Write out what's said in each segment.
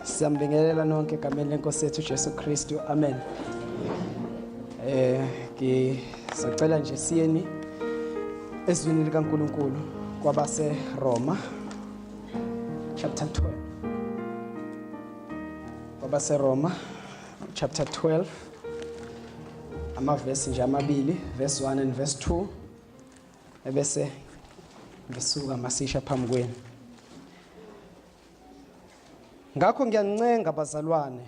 Siyambingelela nonke egameni lenkosi yethu Jesu Kristu. Amen. Ngisacela nje siyeni ezwini likaNkuluNkulu kwabase Roma chapter 12. Kwabase Roma chapter 12 amavesi nje amabili, verse 1 and verse 2, ebese ngisuka masisha phambi kwenu. Ngakho ngiyancenga bazalwane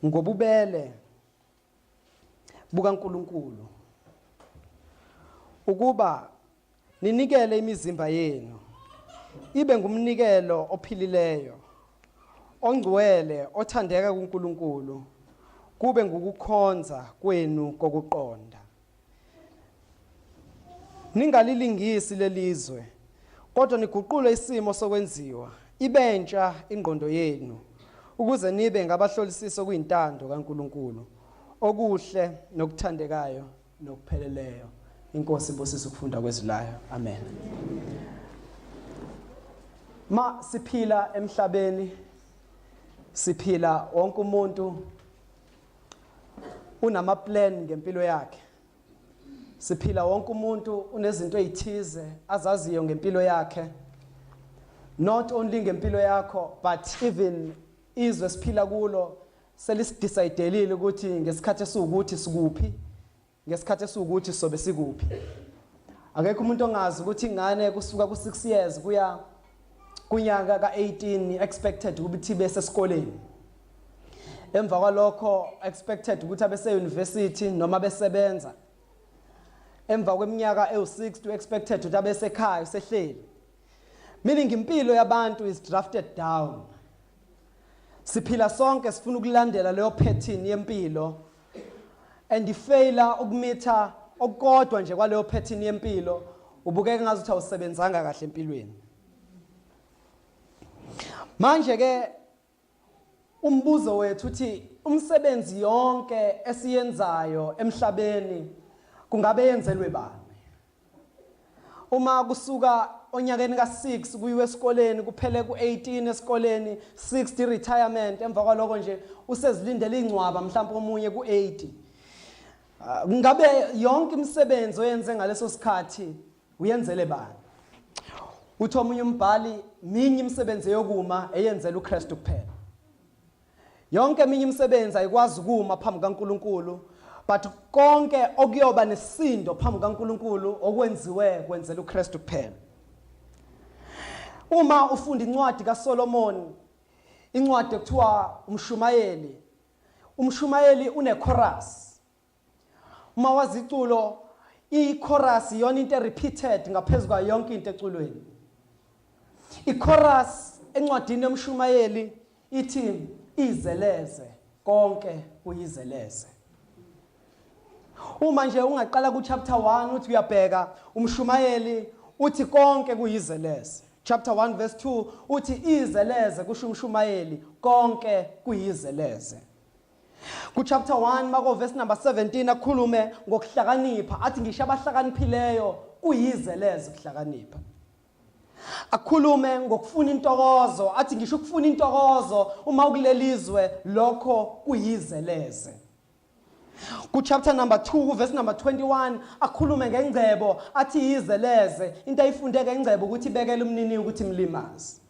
ngobubele bukaNkuluNkulu ukuba ninikele imizimba yenu ibe ngumnikelo ophilileyo, ongcwele, othandeka kuNkulunkulu, kube ngukukhonza kwenu kokuqonda. Ningalilingisi lelizwe, kodwa niguqule isimo sokwenziwa ibentsha ingqondo yenu, ukuze nibe ngabahlolisisa okuyintando kaNkulunkulu, okuhle nokuthandekayo nokupheleleyo. Inkosi ibusise ukufunda kwezwi layo. Amen. Ma siphila emhlabeni, siphila wonke umuntu unama plan ngempilo yakhe. Siphila wonke umuntu unezinto ezithize azaziyo ngempilo yakhe. Not only ngempilo yakho, but even izwe siphila kulo selisidecidelile ukuthi ngesikhathi esiwukuthi sikuphi, ngesikhathi esiwukuthi sobe sikuphi. Akekho umuntu ongazi ukuthi ingane kusuka ku6 years kuya kunyaka ka18 expected ukuthi bese esikoleni. Emva kwalokho expected ukuthi abese university noma besebenza. Emva kweminyaka ewu60 expected ukuthi abesekhaya usehleli. Meaning impilo yabantu is drafted down. Siphila sonke sifuna ukulandela leyo pattern yempilo, and ifaila ukumitha okukodwa nje kwaleyo pattern yempilo, ubukeka ngazuthi awusebenzanga kahle empilweni. Manje ke umbuzo wethu uthi umsebenzi yonke esiyenzayo emhlabeni kungabe yenzelwe bani? Uma kusuka onyakeni ka6 kuyiwe esikoleni, kuphele ku18 esikoleni, 60 retirement, emva kwaloko nje usezilindele ingcwaba mhlawumbe omunye ku80. Ngabe yonke imisebenzi oyenze ngaleso sikhathi uyenzele bani? Uthi omunye umbhali, minye imisebenzi yokuma eyenzela uKristu kuphela. Yonke eminye imisebenzi ayikwazi ukuma phambi kaNkuluNkulu, but konke okuyoba nesindo phambi kaNkuluNkulu okwenziwe kwenzela uKristu kuphela. Uma ufunda incwadi kaSolomon, incwadi ekuthiwa uMshumayeli, uMshumayeli une-chorus. Uma wazi iculo, i-chorus iyona into repeated ngaphezulu kwayo yonke into eculweni. I-chorus encwadini yoMshumayeli ithi izeleze, konke kuyizeleze. Uma nje ungaqala ku chapter 1 uthi uyabheka, uMshumayeli uthi konke kuyizeleze. Chapter 1 verse 2 uthi izeleze, kusho uMshumayeli, konke kuyizeleze. Ku chapter 1 mako verse number 17 akhulume ngokuhlakanipha, athi ngisho abahlakaniphileyo kuyizeleze ukuhlakanipha. Akhulume ngokufuna intokozo, athi ngisho ukufuna intokozo uma ukulelizwe lokho kuyizeleze. Ku chapter number 2 verse number 21 akhulume ngengcebo, athi yizeleze into ayifunde ngengcebo ukuthi ibekele umnini ukuthi imlimaze.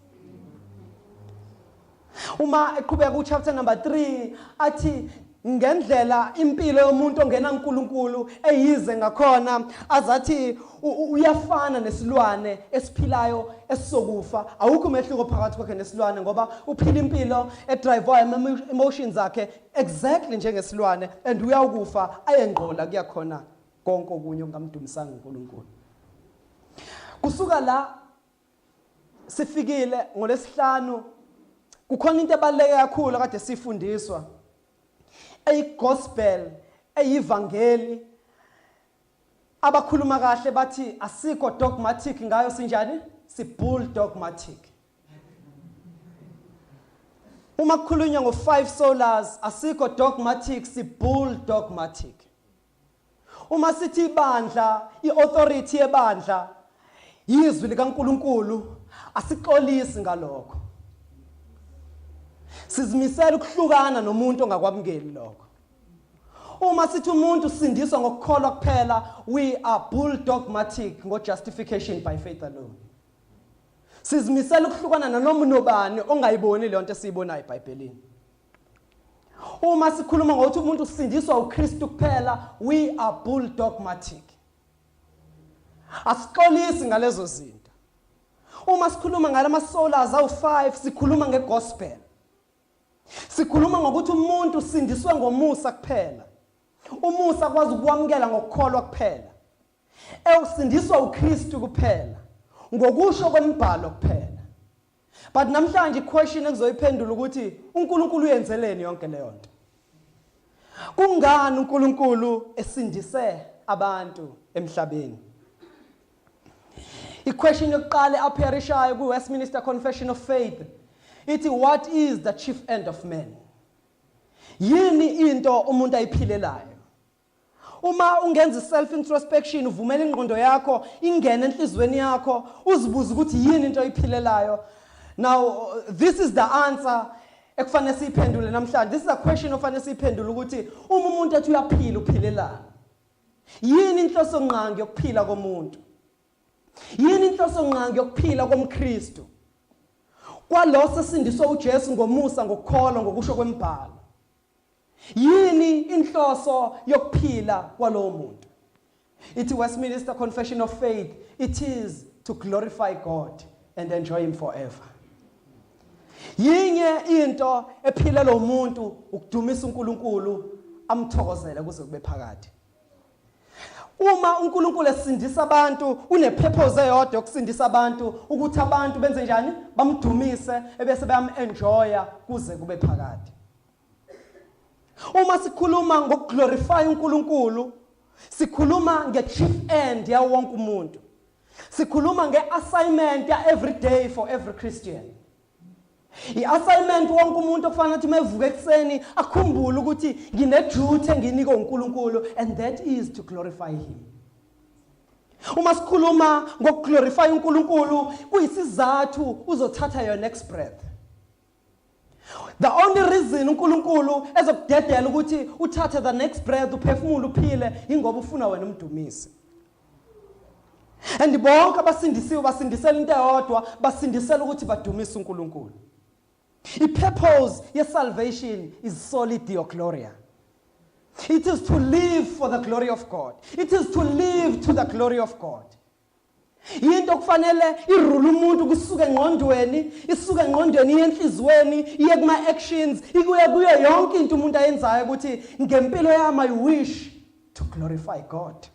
Uma eqhubeka ku chapter number 3 athi ngendlela impilo yomuntu ongena uNkulunkulu eyize ngakhona, azathi uyafana nesilwane esiphilayo esizokufa, awukho umehluko phakathi kwakhe nesilwane, ngoba uphila impilo edrivewayo emotions akhe exactly njengesilwane, and uyawukufa ayengqola kuyakhona konke okunye okungamdumisanga uNkulunkulu. Kusuka la sifikile ngolesihlanu, kukhona into ebaluleke kakhulu kade sifundiswa, eyigospel, eyivangeli. Abakhuluma kahle bathi asikho dogmatic ngayo, sinjani? Si bull dogmatic. Uma kukhulunywa ngo-five solas, asikho dogmatic, si bull dogmatic. Uma sithi ibandla, i-authority yebandla yizwi likaNkuluNkulu, asixolisi ngalokho. Sizimisela ukuhlukana nomuntu ongakwamukeli lokho. Uma sithi umuntu usindiswa ngokukholwa kuphela, we are bull dogmatic ngo justification by faith alone. Sizimisela ukuhlukana nanoma nobani ongayiboni leyo nto esiyibonayo eBhayibhelini. Uma sikhuluma ngokuthi umuntu usindiswa uKristu kuphela, we are bull dogmatic. Asixolisi ngalezo zinto. Uma sikhuluma ngalama solas awu5, sikhuluma ngegospel. Sikhuluma ngokuthi umuntu usindiswe ngomusa kuphela. Umusa kwazi ukwamukela ngokukholwa kuphela. Ewusindiswa uKristu kuphela, ngokusho kombhalo kuphela. But namhlanje iquestion engizoyiphendula ukuthi uNkulunkulu uyenzeleni yonke leyo nto? Kungani uNkulunkulu esindise abantu emhlabeni? Iquestion yokuqala appearishayo ku-Westminster Confession of Faith ithi, what is the chief end of man? Yini into umuntu ayiphilelayo? Uma ungenza self introspection, uvumela ingqondo yakho ingene enhlizweni yakho, uzibuze ukuthi yini into oyiphilelayo. Now this is the answer ekufanele siyiphendule namhlanje. This is a question ofanele siyiphendule, ukuthi uma umuntu ethi uyaphila, uphilelani? Yini inhloso ngqangi yokuphila komuntu? Yini inhloso ngqangi yokuphila komKristu, kwalo sesindiswa uJesu ngomusa, ngokukholwa, ngokusho kwemibhalo? Yini inhloso yokuphila kwalowo muntu? Ithi Westminster Confession of Faith, it is to glorify God and enjoy him forever. Yinye into ephilela umuntu, ukudumisa uNkulunkulu, amthokozele kuze kube phakade. Uma uNkulunkulu esindisa abantu, unepurpose eyodwa yokusindisa abantu, ukuthi abantu benze njani? Bamdumise ebese bayam-enjoya kuze kube phakade. Uma sikhuluma ngokuglorify uNkulunkulu, sikhuluma nge-chief end yawo wonke umuntu. Sikhuluma nge-assignment ya every day for every Christian. I-assignment wonke umuntu okufanele ukuthi mevuka ekuseni akhumbule ukuthi ngine-duty engiyinikwe uNkulunkulu, and that is to glorify him. Uma sikhuluma ngokuglorify uNkulunkulu, kuyisizathu uzothatha your next breath. The only reason uNkulunkulu ezokudedela ukuthi uthathe the next breath, uphefumule, uphile, ingoba ufuna wena umdumise. And bonke abasindisiwe basindisela into eyodwa, basindisela ukuthi badumise uNkulunkulu. I-purpose ye-salvation is soli Deo gloria. It is to live for the glory of God. It is to live to the glory of God. Into kufanele irule umuntu kusuka engqondweni, isuke engqondweni iye enhliziyweni, iye kuma actions, ikuye kuyo yonke into umuntu ayenzayo, ukuthi ngempilo yami I wish to glorify God.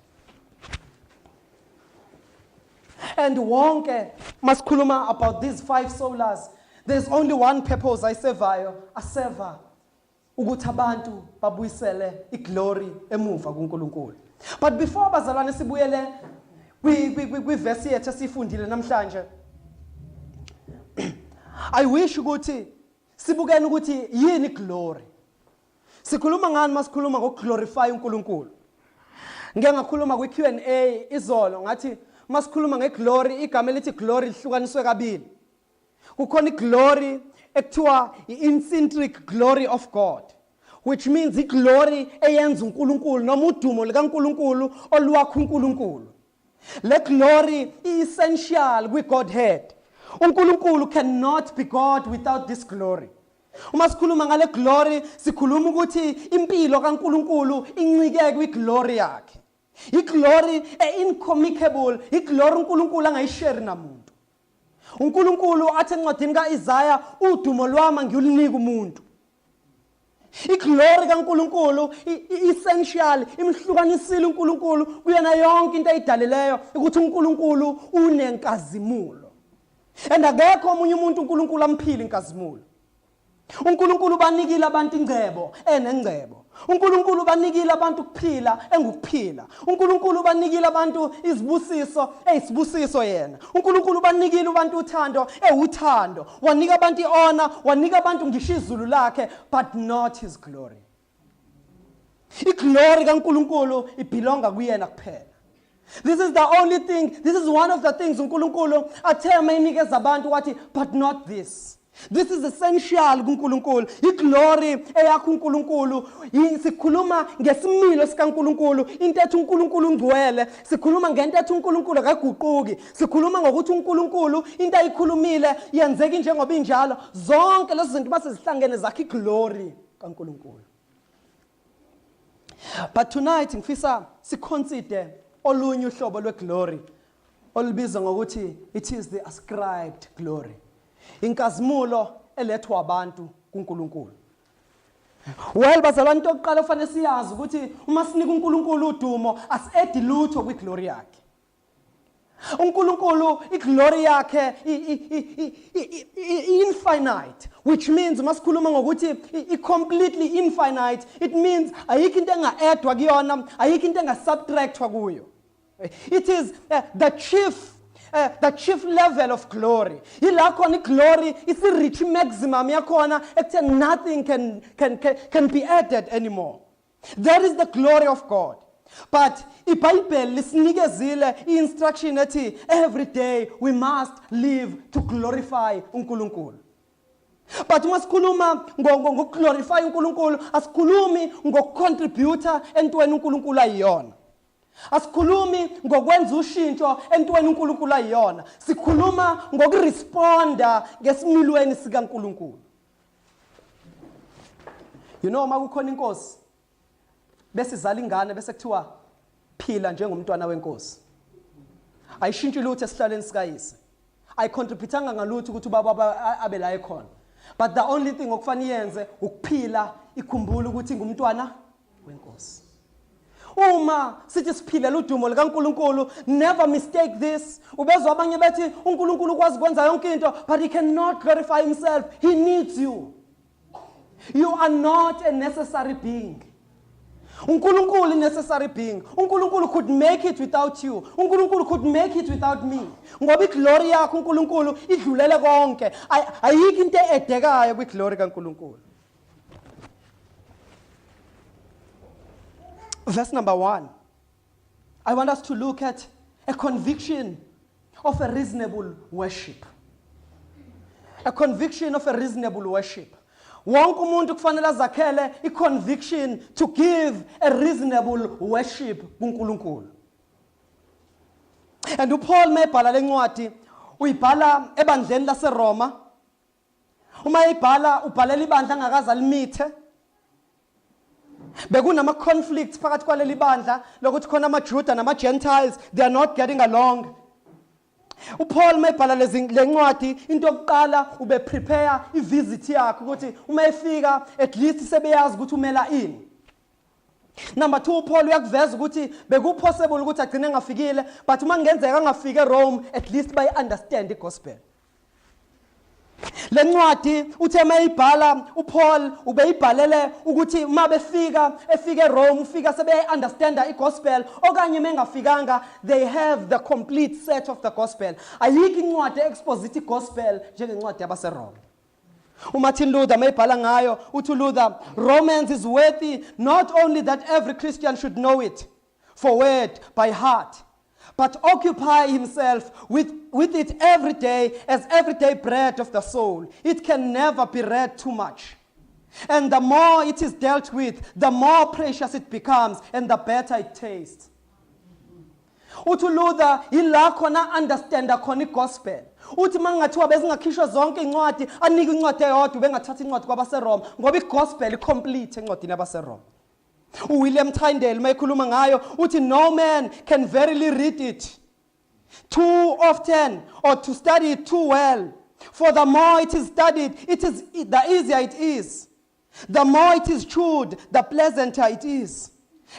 And wonke masikhuluma about these five solas, there's only one purpose ayisevayo, aseva ukuthi abantu babuyisele iglory emuva kuNkulunkulu. But before, bazalwane, sibuyele kwi verse yethu esifundile namhlanje, I wish ukuthi sibukene ukuthi yini glory. Sikhuluma ngani masikhuluma ngokuglorify uNkulunkulu? Ngike ngakhuluma kwi-Q&A izolo, ngathi masikhuluma ngeglory, igama elithi glory lihlukaniswe kabili. Kukhona iglory ekuthiwa i-intrinsic glory of God, which means iglory eyenza uNkulunkulu noma udumo likaNkulunkulu olwakha uNkulunkulu. Le glory i-essential kwi-Godhead. uNkulunkulu cannot be God without this glory. Uma sikhuluma ngale glory, sikhuluma ukuthi impilo kaNkulunkulu incike kwi-glory yakhe, iglory e-incommunicable, iglory uNkulunkulu angayishare namuntu. uNkulunkulu athi encwadini kaIsaya, "Udumo lwami ngiyulinika umuntu." Iglory kaNkulunkulu i-essential, imhlukanisile uNkulunkulu kuyena yonke into ayidalileyo, ukuthi uNkulunkulu unenkazimulo and akekho omunye umuntu uNkulunkulu amphile inkazimulo. uNkulunkulu banikile abantu ingcebo enengcebo. uNkulunkulu banikile abantu ukuphila engukuphila. uNkulunkulu banikile abantu izibusiso eyisibusiso yena. uNkulunkulu banikile abantu uthando ewuthando. Wanika abantu ihonor, wanika abantu ngisho izulu lakhe, but not his glory. Iglory kaNkulunkulu ibelonga kuyena kuphela. This is the only thing, this is one of the things uNkulunkulu athe mayinikeza abantu wathi, "But not this." This is essential kuNkulunkulu. Iglory eyakho uNkulunkulu. Sikhuluma ngesimilo sikaNkulunkulu, into ethi uNkulunkulu ungcwele. Sikhuluma ngento ethi uNkulunkulu akaguquki. Sikhuluma ngokuthi uNkulunkulu into ayikhulumile yenzeka njengoba injalo. Zonke lezi zinto base zihlangene zakhe iglory kaNkulunkulu. But tonight ngifisa siconsider olunye uhlobo lweglory olubizwa ngokuthi it is the ascribed glory. Inkazimulo elethwa abantu kuNkulunkulu. Well bazalwane, into yokuqala ofanele siyazi ukuthi uma sinika uNkulunkulu udumo asi-edi lutho kwiglory yakhe. uNkulunkulu iglory yakhe infinite, which means uma sikhuluma ngokuthi i-completely infinite, it means ayikho into enga-addwa kuyona, ayikho into enga-subtractwa kuyo. It is the chief level of glory. Yila khona iglory isi-reach maximum yakhona ekutheni nothing can be added anymore. That is the glory of God. But iBhayibheli lisinikezile i-instruction ethi every day we must live to glorify uNkulunkulu. But uma sikhuluma ngokuglorify uNkulunkulu, asikhulumi ngokucontributa entweni uNkulunkulu ayiyona. Asikhulumi ngokwenza ushintsho entweni uNkulunkulu ayiyona. Sikhuluma ngokuresponda ngesimilweni sikaNkulunkulu. You know, uma kukhona inkosi bese izala ingane bese kuthiwa phila njengomntwana wenkosi. Ayishintshi lutho esihlalweni sikayise. Ayicontributanga ngalutho ukuthi ubaba abe la ekhona. But the only thing okufanele yenze ukuphila ikhumbula ukuthi ngumntwana wenkosi. Uma sithi siphilela udumo likaNkuluNkulu, never mistake this. Ubezwa abanye bethi uNkulunkulu ukwazi ukwenza yonke into, but he cannot glorify himself. He needs you. You are not a necessary being. uNkulunkulu necessary being. uNkulunkulu could make it without you. uNkulunkulu could make it without me. Ngoba iglory yakho uNkulunkulu idlulele konke. Ayikho into edekayo kwiglory kaNkulunkulu. Verse number 1. I want us to look at a conviction of a reasonable worship. A conviction of a reasonable worship. Wonke umuntu kufanele azakhele i-conviction to give a reasonable worship kuNkulunkulu. And uPaul mayebhala lencwadi uyibhala ebandleni laseRoma. Uma eyibhala ubhalela ibandla angakaze alimithe. Bekunama conflicts phakathi kwaleli bandla lokuthi khona amaJuda nama Gentiles, they are not getting along. uPaul mayebhala lezi lencwadi, into yokuqala ube prepare ivisit yakhe ukuthi uma efika at least sebeyazi ukuthi umela ini. Number 2, uPaul uyakuveza ukuthi bekupossible ukuthi agcine engafikile, but uma kungenzeka angafike eRome, at least bayi understand igospel. Lencwadi uthe mayibhala uPaul ubeyibhalele ukuthi uma befika efika eRome ufika sebeyayi-understanda igospel, okanye mengafikanga they have the complete set of the gospel. Ayikho incwadi exposit igospel njengencwadi yabaseRome. uMartin Luther mayibhala ngayo uthi Luther, "Romans is worthy not only that every Christian should know it for word by heart, but occupy himself with it every day as everyday bread of the soul. It can never be read too much. And the more it is dealt with, the more precious it becomes and the better it tastes." Uthi Luther yila khona understanda khona igospel. Uthi mangathiwa bezingakhishwa zonke incwadi, anike incwadi eyodwa, bengathatha incwadi kwabaseRoma ngoba igospel icomplete encwadini yabaseRoma. uWilliam Tyndale mayekhuluma ngayo uthi, "No man can verily read it too often or to study it too well, for the more it is studied, it is the easier it is. The more it is chewed, the pleasanter it is.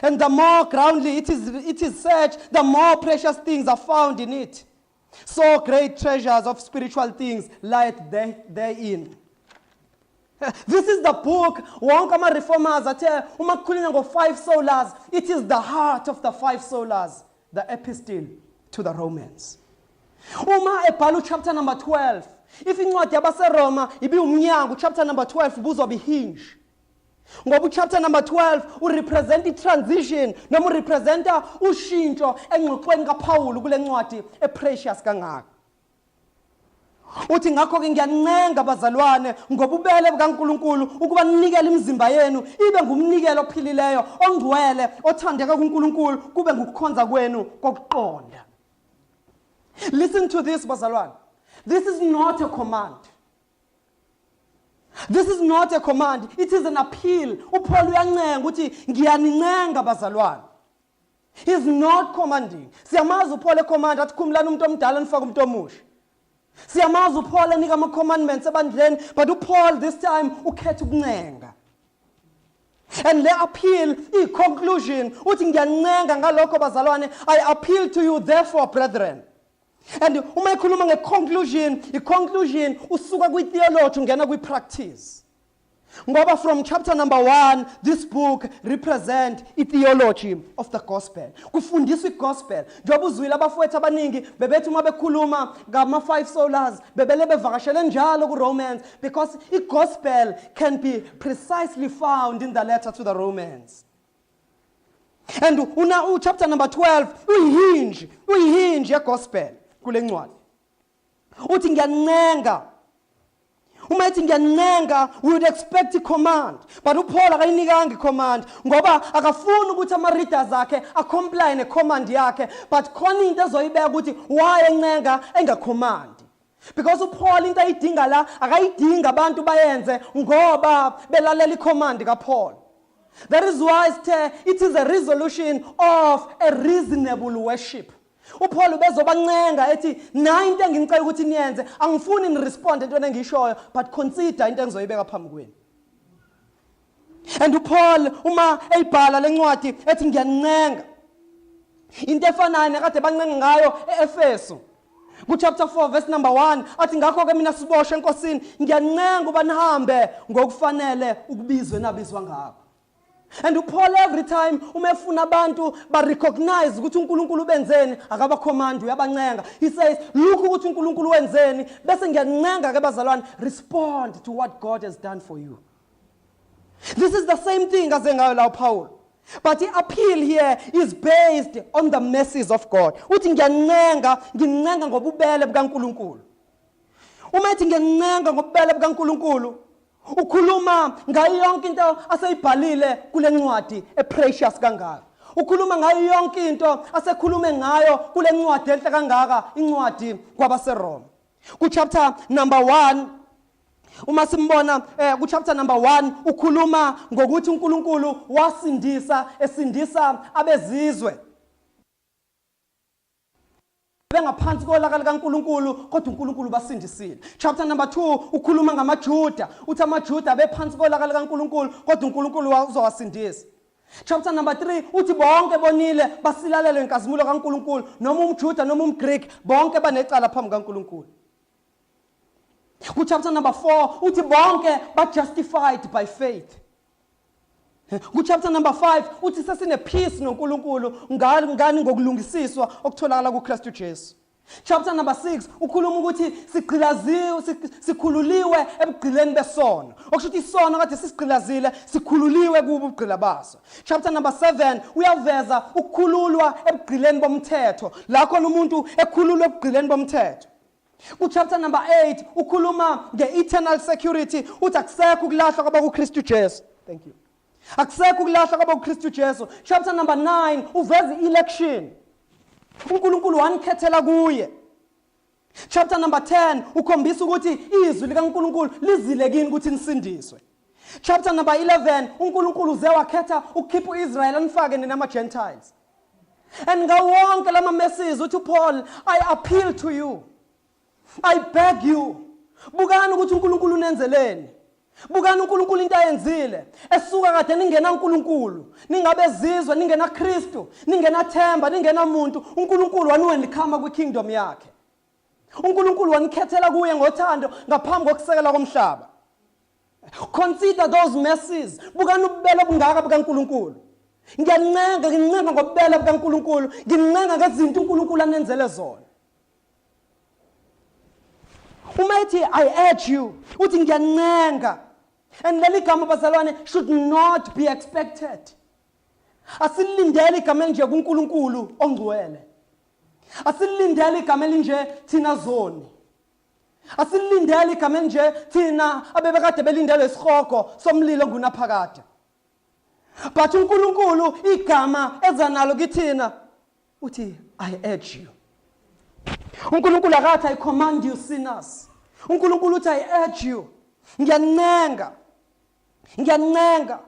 And the more groundly it is searched, the more precious things are found in it. So great treasures of spiritual things lie therein." This is the book wonke ama-reformers athe uma kukhulunywa ngo-five solas, it is the heart of the five solas, the epistle to the Romans. Uma ebhala uchapter number 12, if incwadi yabaseRoma ibiwumnyango, chapter number 12 ubuzoba ihinge. Ngoba uchapter number 12 urepresent i-transition noma urepresenta ushintsho engxoxweni kaPaul kule ncwadi eprecious kangaka. Uthi ngakho ke ngiyancenga bazalwane ngobubele bukaNkuluNkulu ukuba ninikele imizimba yenu ibe ngumnikelo ophilileyo, ongcwele, othandeka kuNkulunkulu, kube ngukukhonza kwenu kokuqonda. Listen to this, bazalwane. This is not a command. This is not a command. It is an appeal. UPaul uyancenga ukuthi ngiyanincenga bazalwane. He's not commanding. Siyamazi uPaul ecommand athi khumulani umuntu omdala nifake umuntu omusha. Siyamazi uPaul enika ama commandments ebandleni, but uPaul this time ukhetha ukuncenga. And le appeal i-conclusion uthi ngiyancenga ngalokho bazalwane, I appeal to you therefore, brethren. And uma ekhuluma nge-conclusion, i-conclusion usuka kwi-theology ungena kwi-practice. Ngoba from chapter number 1, this book represent i-theology of the gospel. Kufundiswa i-gospel. Njengoba uzwile abafowethu abaningi bebethi uma bekhuluma ngama-five solas, bebele bevakashele njalo ku-Romans, because i-gospel can be precisely found in the letter to the Romans. And una u-chapter number 12 uyihinge ye-gospel kule ncwadi. Uthi ngiyancenga. Uma ethi ngiyancenga, we would expect a command, but uPaul akayinikanga i-command ngoba akafuni ukuthi ama-readers akhe acomply ne-command yakhe, but khona into ezoyibeka ukuthi why encenga engacommand, because uPaul into ayidinga la akayidinga abantu bayenze ngoba belalela i-command kaPaul. That is why sithe it is a resolution of a reasonable worship. UPaul ubezobancenga ethi nayi into enginicela ukuthi niyenze, angifuni nirespond entweni engiyishoyo, but consider into engizoyibeka phambi kwenu. And uPaul uma eyibhala lencwadi ethi ngiyancenga, into efanayo nakade bancenga ngayo eEfeso ku-chapter 4 verse number 1, athi ngakho ke mina siboshwe enkosini ngiyancenga uba nihambe ngokufanele ukubizwe nabizwa ngakho. And uPaul every time uma efuna abantu ba recognize ukuthi uNkulunkulu ubenzeni, akaba command, uyabancenga. He says, look ukuthi uNkulunkulu wenzeni, bese ngiyancenga ke bazalwane, respond to what God has done for you. This is the same thing aze ngayo la uPaul, but the appeal here is based on the mercies of God. Uthi ngiyancenga, ngincenga ngobubele bukaNkulunkulu. Uma ethi ngiyancenga ngobubele bukaNkulunkulu, ukhuluma ngayo yonke into aseyibhalile kule ncwadi eprecious kangaka. Ukhuluma ngayo yonke into asekhulume ngayo kule ncwadi enhle kangaka, incwadi kwabaseRoma. Ku chapter number 1, uma simbona ku chapter number 1, ukhuluma ngokuthi uNkulunkulu wasindisa, esindisa abezizwe bengaphansi kolaka likaNkulunkulu, kodwa uNkulunkulu basindisile. Chapter number 2 ukhuluma ngamaJuda, uthi amaJuda bephansi kolaka likaNkulunkulu, kodwa uNkulunkulu uzowasindisa. Chapter number 3 uthi bonke bonile, basilalele inkazimulo kaNkulunkulu, noma umJuda noma umGreek, bonke banecala phambi kaNkulunkulu. Ku chapter number 4 uthi bonke ba justified by faith. Ku chapter number 5 uthi sesine peace noNkulunkulu ngani ngokulungisiswa okutholakala kuKristu Jesu. Chapter number 6 ukhuluma ukuthi sigqilaziwe, sikhululiwe ebugqileni besono, okusho ukuthi isono kade sisigqilazile, sikhululiwe kubo ubugqila baso. Chapter number 7 uyaveza ukukhululwa ebugqileni bomthetho, la khona umuntu ekhululwe ebugqileni bomthetho. Ku chapter number 8 ukhuluma nge-eternal security, uthi akusekho ukulahlwa kwabakuKristu Jesu. Thank you. Akusekho ukulahlwa kwabakuKristu Jesu. Chapter number 9 uveza i-election, uNkulunkulu wanikhethela kuye. Chapter number 10 ukhombisa ukuthi izwi likaNkulunkulu lizile kini ukuthi nisindiswe. Chapter number 11 uNkulunkulu uze wakhetha ukukhipha uIsrael anifake nina ama Gentiles. And ngawo wonke lama messages uthi Paul, I appeal to you, I beg you, bukani ukuthi uNkulunkulu unenzeleni, bukani uNkulunkulu into ayenzile esuka kade ningena uNkulunkulu, ningabe zizwe, ningena Kristu, ningena themba, ningena muntu. uNkulunkulu waniwelikhama kwi-kingdom yakhe. uNkulunkulu wanikhethela kuye ngothando ngaphambi kokusekela komhlaba. Consider those mercies. Bukani ububele obungaka bukaNkulunkulu. Ngiyancenga, ngincenga ngobubele bukaNkulunkulu, ngincenga ngezinto uNkulunkulu anenzele zona. Uma ethi I urge you, uthi ngiyancenga. And leli gama, bazalwane, should not be expected. Asilindele igama elinje kuNkulunkulu ongcwele. Asilindele igama elinje thina zoni. Asilindele igama elinje thina abebekade belindele isihogo somlilo ngunaphakade. But uNkulunkulu igama eza nalo kithina uthi, "I urge you." uNkulunkulu akathi, "I command you, sinners." uNkulunkulu uthi, "I urge you." Ngiyancenga. Ngiyancenga.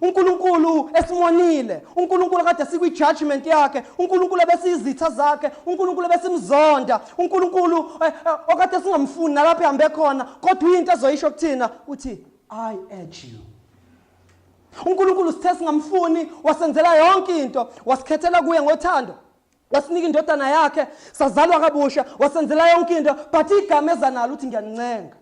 uNkulunkulu esimonile, uNkulunkulu kade sikwi judgment yakhe, uNkulunkulu ebesizitha zakhe, uNkulunkulu ebesimzonda, uNkulunkulu okade singamfuni nalapho ehambe khona, kodwa into azoyisho kuthina uthi, "I urge you." uNkulunkulu sithe singamfuni, wasenzela yonke into, wasikhethela kuye ngothando, wasinika indodana yakhe, sazalwa kabusha, wasenzela yonke into, but igama eza nalo uthi, "Ngiyancenga."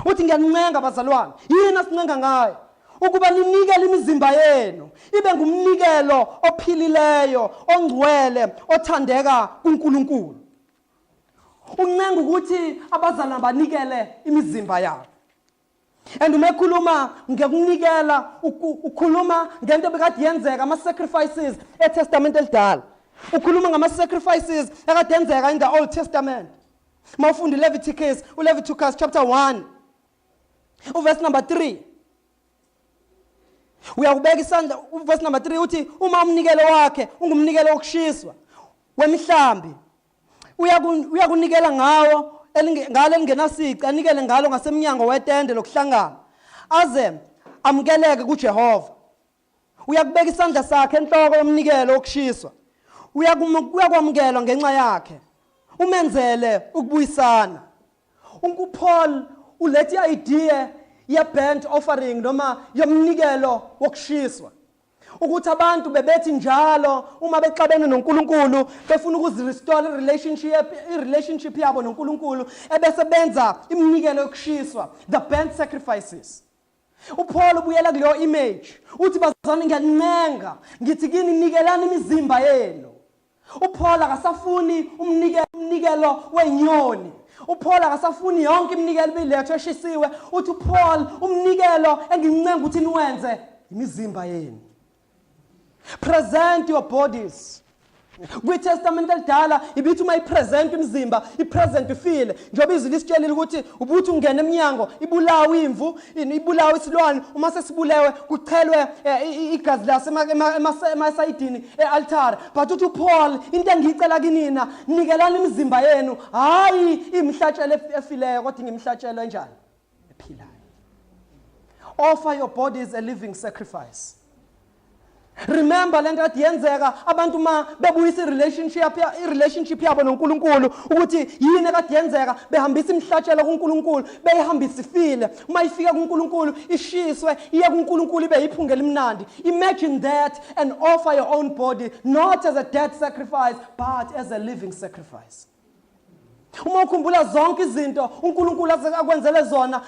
Uthi, "Ngiyancenga, bazalwane." Yini asincenga ngayo? Ukuba ninikele imizimba yenu ibe ngumnikelo ophilileyo, ongcwele, othandeka kuNkulunkulu. Uncenga ukuthi abazalwane banikele imizimba yabo. And uma ekhuluma ngekunikela, ukhuluma ngento ebekade yenzeka, ama-sacrifices eTestament elidala. Ukhuluma ngama-sacrifices ekade yenzeka in the Old Testament. Uma ufunda uLeviticus, uLeviticus chapter 1 uverse number 3, uyakubeka isandla. Uverse number 3 uthi, uma umnikelo wakhe ungumnikelo wokushiswa wemihlambi, uyakunikela ngawo ngalo elingenasici, anikele ngalo ngasemnyango wetende lokuhlangana, aze amukeleke kuJehova. Uyakubeka isandla sakhe enhloko yomnikelo wokushiswa, uyakwamukelwa ngenxa yakhe, umenzele ukubuyisana. UPaul ulethe i-idea ye-burnt offering noma yomnikelo wokushiswa, ukuthi abantu bebethi njalo uma bexabene noNkulunkulu, befuna ukuzirestore i-relationship yabo noNkulunkulu, ebese benza iminikelo yokushiswa, the burnt sacrifices. UPaul ubuyela kuleyo image, uthi, "Bazalwane, ngiyancenga, ngithi kini, nikelani imizimba yenu." UPaul akasafuni umnikelo wenyoni. UPaul akasafuni yonke iminikelo ibilethwe eshisiwe. Uthi uPaul, "Umnikelo engincenga ukuthi niwenze imizimba yenu. Present your bodies." KwiTestament elidala ibithi uma ipresent imizimba, ipresent ifile, njengoba izwi lisitshelile ukuthi ubuthi ungena eminyango, ibulawe imvu, ibulawe isilwane. Uma sesibulewe, kuchelwe igazi laso emasayidini e-altare. But uthi uPaul, into engiyicela kinina, nikelani imizimba yenu, hayi imihlatshelo efileyo, kodwa ingimhlatshelo enjani? Ephilayo. Offer your bodies a living sacrifice. Remember lento kade yenzeka, abantu ma bebuyisa i-relationship yabo noNkulunkulu, ukuthi yini ekade yenzeka? Behambisa imihlatshelo kuNkulunkulu, beyihambisa ifile. Uma ifika kuNkulunkulu, ishiswe, iye kuNkulunkulu ibe yiphunga elimnandi. Imagine that and offer your own body not as a dead sacrifice but as a living sacrifice. Uma ukhumbula zonke izinto uNkulunkulu akwenzele zona,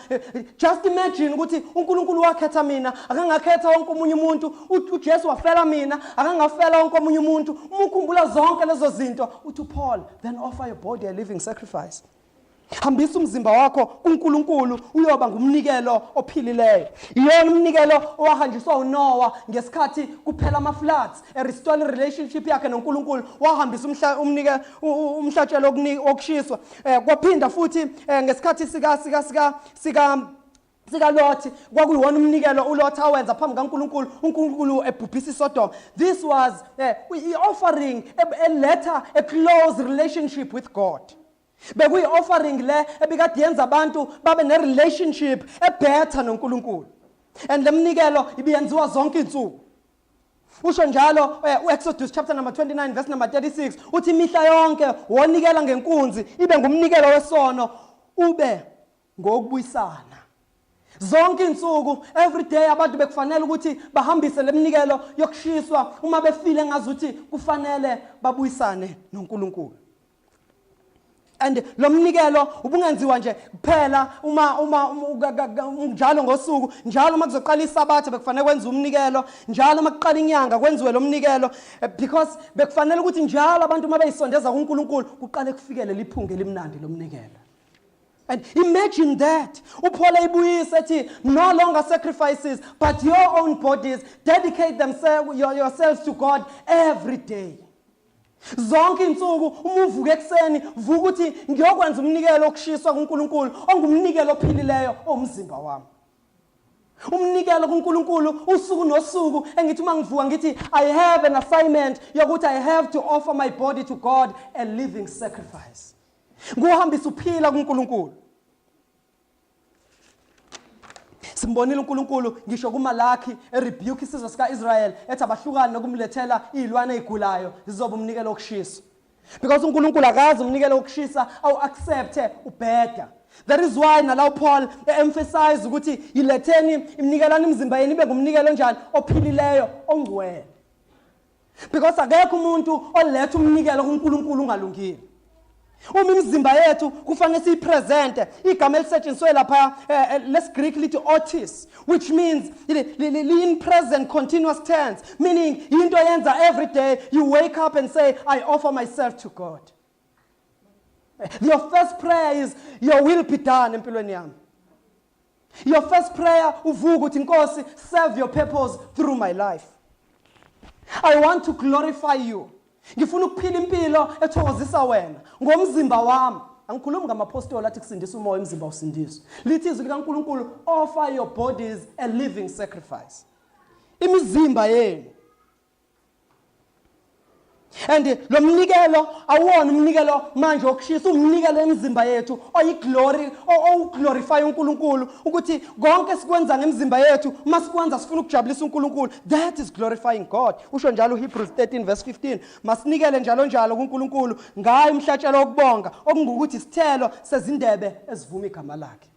just imagine ukuthi uNkulunkulu wakhetha mina, akangakhetha wonke omunye umuntu. UJesu wafela mina, akangafela wonke omunye umuntu. Uma ukhumbula zonke lezo zinto, uthi uPaul, then offer your body a living sacrifice. Hambisa umzimba wakho kuNkulunkulu, uyoba ngumnikelo ophilileyo. Iyona umnikelo owahanjiswa uNoah ngesikhathi kuphela ama-floods, erestore relationship yakhe noNkulunkulu. Wahambisa umhlatshelo wokushiswa. Kwaphinda futhi ngesikhathi sika sika sika sika sikaLothi, kwakuyiwona umnikelo uLothi awenza phambi kaNkulunkulu, uNkulunkulu ebhubhisa iSodom. This was i-offering eletha a close relationship with God. Bekuyi-offering le ebikade yenza abantu babe ne-relationship ebetter noNkulunkulu, and le mnikelo ibiyenziwa zonke iy'nsuku. Usho njalo uExodus chapter number 29 verse number 36, uthi imihla yonke wonikela ngenkunzi ibe ngumnikelo wesono, ube ngokubuyisana. Zonke insuku, every day, abantu bekufanele ukuthi bahambise leminikelo yokushiswa uma befile ngazuthi kufanele babuyisane noNkulunkulu. And lo mnikelo ubungenziwa nje kuphela uma njalo ngosuku. Njalo uma kuzoqala isabatha, bekufanele kwenziwe umnikelo. Njalo uma kuqala inyanga, kwenziwe lo mnikelo, because bekufanele ukuthi njalo abantu uma beyisondeza kuNkulunkulu, kuqale kufikele liphunga elimnandi lomnikelo. And imagine that. UPaul eyibuyisa ethi, no longer sacrifices, but your own bodies, dedicate themselves, yourselves to God every day. Zonke insuku uma uvuka ekuseni, vuka ukuthi ngiyokwenza umnikelo okushiswa kuNkulunkulu, ongumnikelo ophilileyo owumzimba wami. Umnikelo kuNkulunkulu usuku nosuku engithi uma ngivuka ngithi I have an assignment yokuthi I have to offer my body to God a living sacrifice. Nguhambisa uphila kuNkulunkulu. Simbonile uNkulunkulu ngisho kuMalaki erebuke isizwe sikaIsrael ethi abahlukane nokumlethela izilwane ezigulayo zizoba umnikelo wokushisa. Because uNkulunkulu akazi umnikelo wokushisa awu accepte ubheda. That is why nala uPaul emphasize ukuthi yiletheni imnikelani imizimba yenu ibe ngumnikelo onjani ophilileyo ongcwele. Because akekho umuntu oletha umnikelo kuNkulunkulu ungalungile. Uma imizimba yethu kufanele siyipresente, igama elisetshenziswe lapha lesiGreek lithi otis, which means li in present continuous tense, meaning into yenza every day you wake up and say I offer myself to God. Your first prayer is your will be done empilweni yami. Your first prayer uvuka uthi Nkosi serve your purpose through my life. I want to glorify you. Ngifuna ukuphila impilo ethokozisa wena ngomzimba wami. Angikhulumi ngamapostoli athi kusindisa umoya umzimba usindiswa. Lithi izwi likaNkuluNkulu offer your bodies a living sacrifice. Imizimba yenu. And lo mnikelo awuwona umnikelo manje wokushisa, umnikelo emizimba yethu oyiglory, owuglorify uNkulunkulu, ukuthi konke sikwenza ngemizimba yethu uma sikwenza sifuna ukujabulisa uNkulunkulu. That is glorifying God. Usho njalo uHebrews 13 verse 15, masinikele njalo njalo kuNkulunkulu ngayo umhlatshelo wokubonga, okungukuthi isithelo sezindebe ezivuma igama lakhe.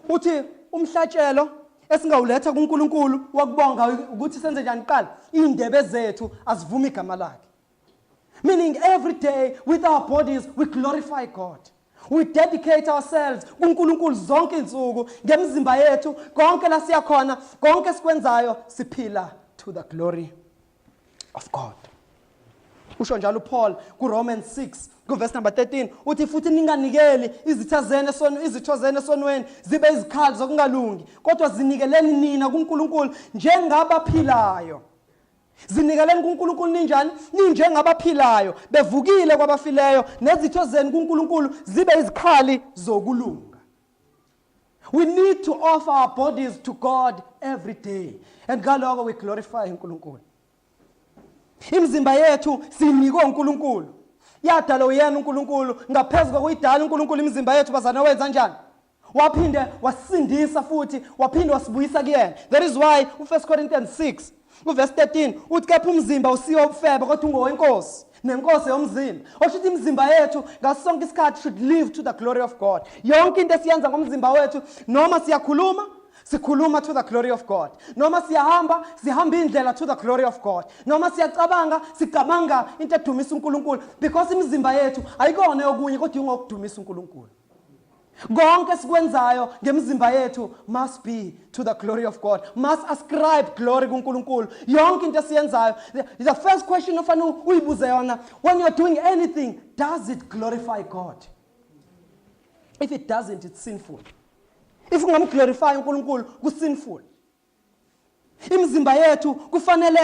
Uthi umhlatshelo esingawuletha kuNkulunkulu wokubonga ukuthi senze njani kuqala, indebe zethu azivuma igama lakhe. Meaning every day with our bodies we glorify God. We dedicate ourselves kuNkulunkulu zonke insuku ngemizimba yethu, konke la siya khona, konke esikwenzayo siphila to the glory of God. Usho njalo uPaul kuRomans 6 kuverse number 13, uthi futhi ninganikeli izitha zenu esono, izitho zenu esonweni zibe izikhali zokungalungi, kodwa zinikeleni nina kuNkulunkulu njengabaphilayo. Zinikeleni kuNkulunkulu ninjani? Ninjengabaphilayo, bevukile kwabafileyo, nezitho zenu kuNkulunkulu zibe izikhali zokulunga. We need to offer our bodies to God every day. And ngaloko we glorify uNkulunkulu. Imizimba yethu sinikwe uNkulunkulu. Yadalwa uyena uNkulunkulu, ngaphezulu kokuyidala uNkulunkulu imizimba yethu bazana wenza njani? Waphinde wasindisa futhi waphinde wasibuyisa kuyena. That is why u1 Corinthians 6 uverse 13 uthi kepha umzimba usiwo ubufebe kodwa ungowenkosi nenkosi yomzimba. Osho ukuthi imizimba yethu ngaso sonke isikhathi should live to the glory of God. Yonke into esiyenza ngomzimba wethu, noma siyakhuluma, sikhuluma to the glory of God, noma siyahamba, sihamba indlela to the glory of God, noma siyacabanga, sicabanga into edumisa uNkulunkulu, because imizimba yethu ayikona yokunye kodwa ingokudumisa uNkulunkulu. Konke esikwenzayo ngemizimba yethu must be to the glory of God, must ascribe glory kuNkulunkulu. Yonke into esiyenzayo, the first question ofanele uyibuze yona when you're doing anything, does it glorify God? If it doesn't, it's sinful. If ungamglorify uNkulunkulu, kusinful. Imizimba yethu kufanele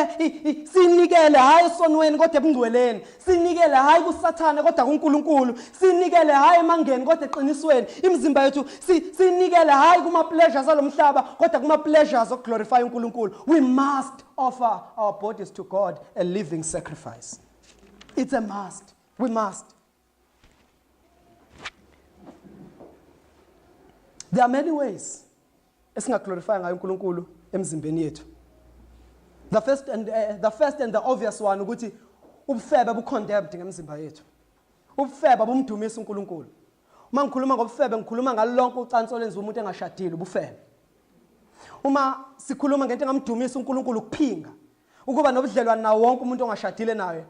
sinikele hayi esonweni kodwa ebungcweleni, sinikele hayi kuSathane kodwa kuNkulunkulu, sinikele hayi emangeni kodwa eqinisweni. Imizimba yethu sinikele hayi kuma pleasures alomhlaba kodwa kuma pleasures of glorify uNkulunkulu. We must offer our bodies to God a living sacrifice. It's a must. We must. There are many ways esingaglorify ngayo uNkulunkulu emzimbeni yethu. The first and the obvious one ukuthi ubufebe bucondemned ngemizimba yethu. Ubufebe bumdumisa uNkulunkulu. Uma ngikhuluma ngobufebe ngikhuluma ngalo lonke ucansi olwenziwa umuntu engashadile, ubufebe. Uma sikhuluma ngento engamdumisa uNkulunkulu, ukuphinga, ukuba nobudlelwane nawo wonke umuntu ongashadile naye,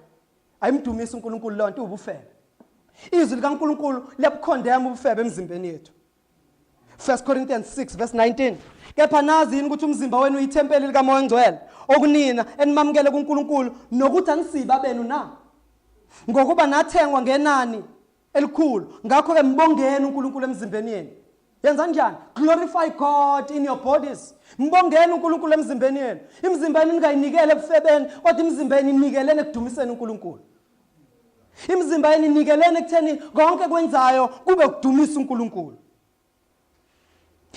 ayimdumisi uNkulunkulu leyo nto, ubufebe. Izwi likaNkulunkulu liyabucondemn ubufebe emzimbeni yethu. 1 Corinthians 6 verse 19, kepha nazi yini ukuthi umzimba wenu uyithempeli likaMoya oNgcwele okunina enimamukele kuNkulunkulu, nokuthi anisiba benu na? Ngokuba nathengwa ngenani elikhulu, ngakho-ke mbongeni uNkulunkulu emzimbeni yenu. Yenza njani? Glorify God in your bodies. Mbongeni uNkulunkulu emzimbeni yenu. Imizimba yenu ningayinikele ebufebeni, kodwa imizimba yenu inikeleni ekudumiseni uNkulunkulu. Imizimba yenu inikeleni ekutheni konke kwenzayo kube ukudumisa uNkulunkulu.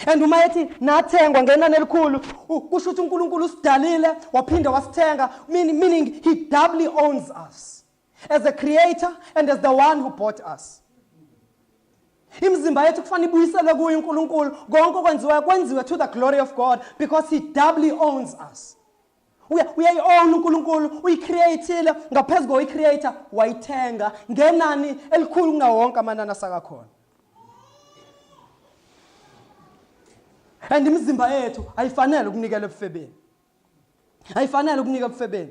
And uma ethi nathengwa ngenani elikhulu, kusho ukuthi uNkulunkulu usidalile waphinda wasithenga, meaning he doubly owns us as a creator and as the one who bought us. Imizimba yethu kufanele ibuyiselwe kuye uNkulunkulu, konke okwenziwayo kwenziwe to the glory of God because he doubly owns us. Uyayi-own uNkulunkulu, uyicreatile, ngaphezu koyicreator wayithenga ngenani elikhulu kunawo wonke amanani asakakhona. And imizimba yethu ayifanele ukunikela ebufebeni, ayifanele ukunika ebufebeni.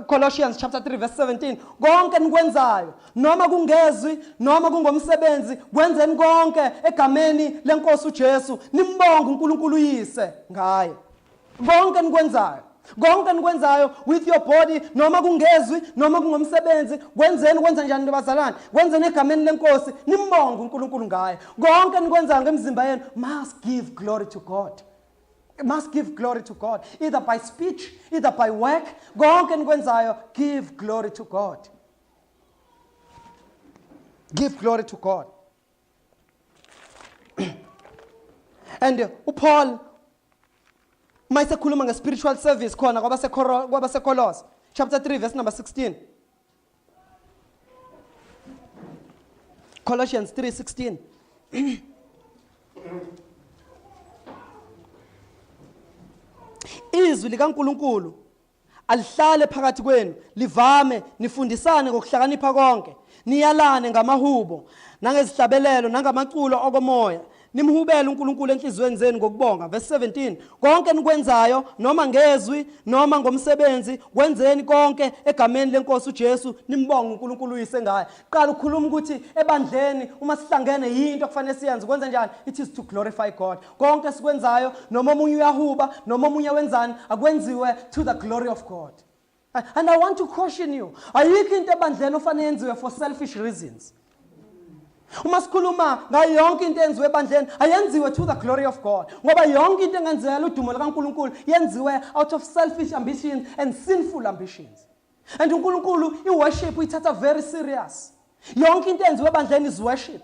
Colossians chapter 3 verse 17, konke nikwenzayo noma kungezwi noma kungomsebenzi, kwenzeni konke egameni lenkosi uJesu, nimbonge uNkulunkulu uyise ngaye. Konke nikwenzayo, konke nikwenzayo with your body, noma kungezwi noma kungomsebenzi, kwenzeni. Kwenza njani bazalwane? Kwenzeni egameni lenkosi, nimbonge uNkulunkulu ngaye. Konke nikwenzayo ngemizimba yenu must give glory to God, must give glory to God, either by speech, either by work. Konke nikwenzayo, give glory to God, give glory to God. And uPaul uma esekhuluma nge-spiritual service khona kwabaseKolose chapter 3 verse number 16, Colossians 3:16, izwi likaNkuluNkulu alihlale phakathi kwenu livame, nifundisane ngokuhlakanipha konke, niyalane ngamahubo nangezihlabelelo nangamaculo okomoya, nimhubele uNkulunkulu enhliziyweni zenu ngokubonga. Verse 17, konke nikwenzayo noma ngezwi noma ngomsebenzi, kwenzeni konke egameni lenkosi uJesu, nimbonge uNkulunkulu uyise ngaye. Qala ukukhuluma ukuthi ebandleni uma sihlangene yinto okufanele siyenze, kwenze njani? It is to glorify God. Konke sikwenzayo, noma omunye uyahuba noma omunye wenzani, akwenziwe to the glory of God. And I want to caution you, ayikho into ebandleni ofanele yenziwe for selfish reasons. Uma sikhuluma ngayo yonke into eyenziwe ebandleni, ayenziwe to the glory of God, ngoba yonke into engenzeka udumo likaNkulunkulu yenziwe out of selfish ambitions and sinful ambitions. And uNkulunkulu i-worship uyithatha very serious. Yonke into eyenziwe ebandleni is worship.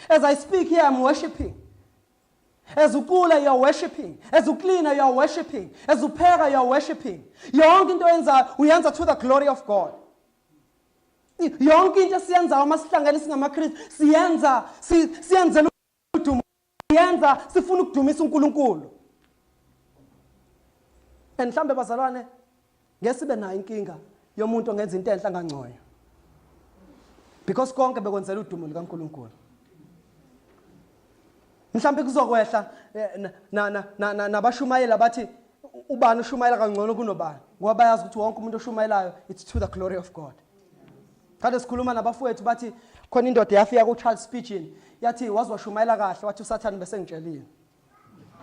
As I speak here, I'm worshiping. As ucula, you are worshiping. As ucleaner, you are worshiping. As upheka, you are worshiping. Yonke into oyenzayo uyenza to the glory of God. Yonke into esiyenzayo uma sihlangene singamaKristu, siyenza siyenzela udumo, siyenza sifuna ukudumisa uNkulunkulu. And mhlambe bazalwane, ngeke sibe nayo inkinga yomuntu ongenza into enhle angangcoyo, because konke bekwenzela udumo likaNkulunkulu. Mhlambe kuzokwehla nabashumayela bathi ubani ushumayela kangcono kunobani, ngoba bayazi ukuthi wonke umuntu oshumayelayo, it's to the glory of God. Kade sikhuluma nabafowethu, bathi khona indoda yafika ku-Charles Spurgeon, yathi waze washumayela kahle, wathi uSathane bese ngitshelile,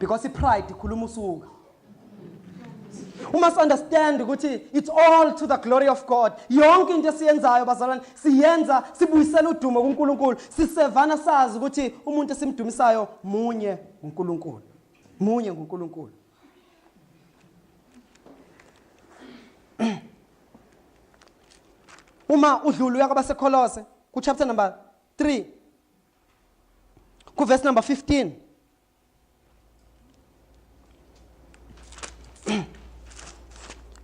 because i-pride ikhuluma usuka. You must understand ukuthi it's all to the glory of God. Yonke into esiyenzayo bazalwane, siyenza sibuyisela udumo kuNkulunkulu, sisevana sazi ukuthi umuntu esimdumisayo munye, uNkulunkulu munye, nguNkulunkulu. Uma udlula uya kwabaseKolose ku chapter number 3 ku verse number 15,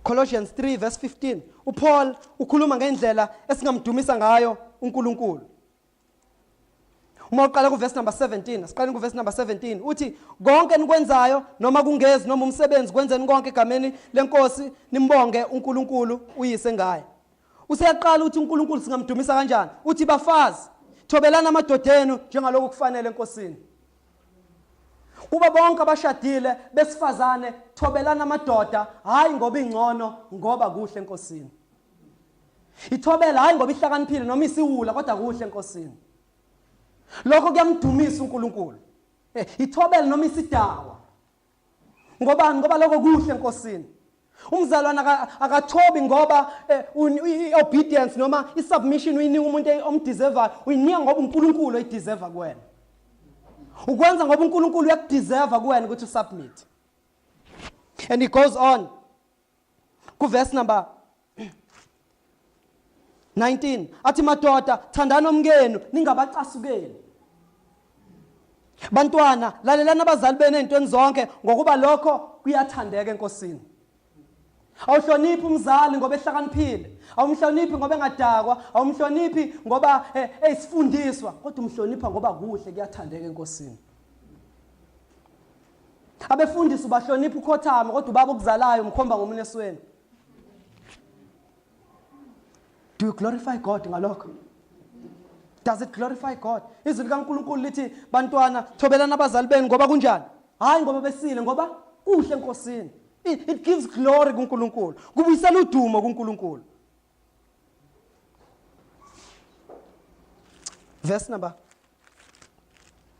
Colossians 3 verse 15, uPaul ukhuluma ngendlela esingamdumisa ngayo uNkulunkulu. Uma uqala ku verse number 17, asiqale ku verse number 17, uthi konke nikwenzayo noma kungezi noma umsebenzi, kwenzeni konke egameni lenkosi, nimbonge uNkulunkulu uyise ngaye. Useyaqala uthi uNkulunkulu singamdumisa kanjani. Uthi bafazi, thobelana amadoda enu njengalokhu kufanele enkosini. Kuba bonke abashadile besifazane, thobelana amadoda, hayi ngoba ingcono, ngoba kuhle enkosini. Ithobela hayi ngoba ihlakaniphile noma isiwula, kodwa kuhle enkosini. Lokho kuyamdumisa uNkulunkulu. Ithobela noma isidawa, ngobani? Ngoba lokho kuhle enkosini. Umzalwane akathobi ngoba i-obedience noma i-submission uyinika umuntu omdeservayo, uyinika ngoba uNkulunkulu oyideserva kuwena. Ukwenza ngoba uNkulunkulu uyakudeserva kuwena ukuthi usubmit. And he goes on ku verse number 19 athi madoda thandani omkenu ningabacasukeli. Bantwana lalelani abazali benu ezintweni zonke ngokuba lokho kuyathandeka eNkosini. Awuhloniphi umzali ngoba ehlakaniphile, awumhloniphi ngoba engadakwa, awumhloniphi ngoba eyisifundiswa, kodwa umhlonipha ngoba kuhle kuyathandeka eNkosini. Abefundisi ubahlonipha ukhothama kodwa ubaba okuzalayo umkhomba ngomunwe esweni. Do you glorify God ngalokho? Does it glorify God? Izwi likaNkulunkulu lithi bantwana thobelana abazali benu ngoba kunjani? Hayi ngoba besile ngoba kuhle eNkosini. It gives glory kuNkulunkulu. Kubuyisela udumo kuNkulunkulu. Verse number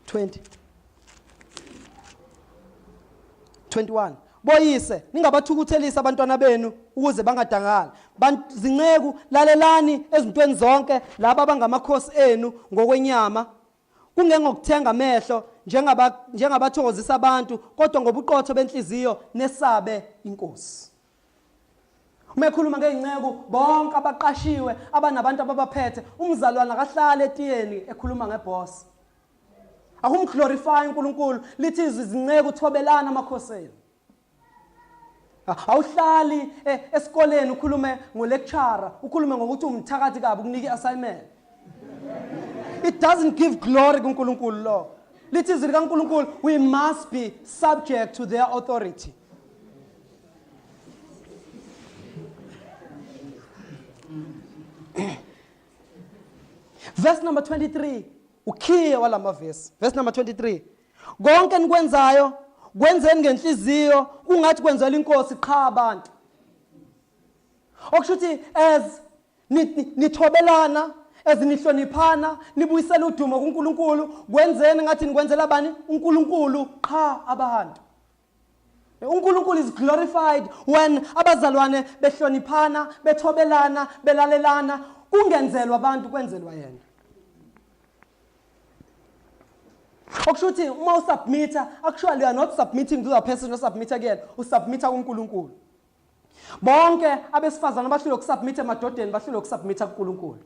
20 21 Boyise ningabathukuthelisi abantwana benu ukuze bangadangali. Zinceku lalelani ezintweni zonke laba abangamakhosi enu ngokwenyama kungengokuthenga amehlo njengaba njengabathokozisa abantu kodwa ngobuqotho benhliziyo nesabe inkosi. Uma ekhuluma ngey'nceku bonke abaqashiwe abanabantu ababaphethe umzalwane akahlale etiyeni ekhuluma ngeboss. Akumglorify uNkulunkulu lithi izwi izinceku thobelana amakhosini. Awuhlali esikoleni ukhulume ngolecturer ukhulume ngokuthi umthakathi kabi ukunika i-assignment. It doesn't give glory kuNkulunkulu lo. Lithi izwi likaNkulunkulu we must be subject to their authority. Verse number 23 ukhiye walamavesi. Verse number 23 Konke enikwenzayo kwenzeni ngenhliziyo kungathi kwenzela inkosi qha abantu. Okusho ukuthi as nithobelana as nihloniphana nibuyisela udumo kuNkulunkulu kwenzeni ngathi nikwenzela bani uNkulunkulu qha abantu. uNkulunkulu is glorified when abazalwane behloniphana, bethobelana, belalelana, kungenzelwa abantu kwenzelwa yena. Okusho ukuthi uma usubmitha, actually you are not submitting to the person osubmitha kuyena, usubmitha kuNkulunkulu. Bonke abesifazane abahlulwe ukusubmitha emadodeni bahlulwe ukusubmitha kuNkulunkulu.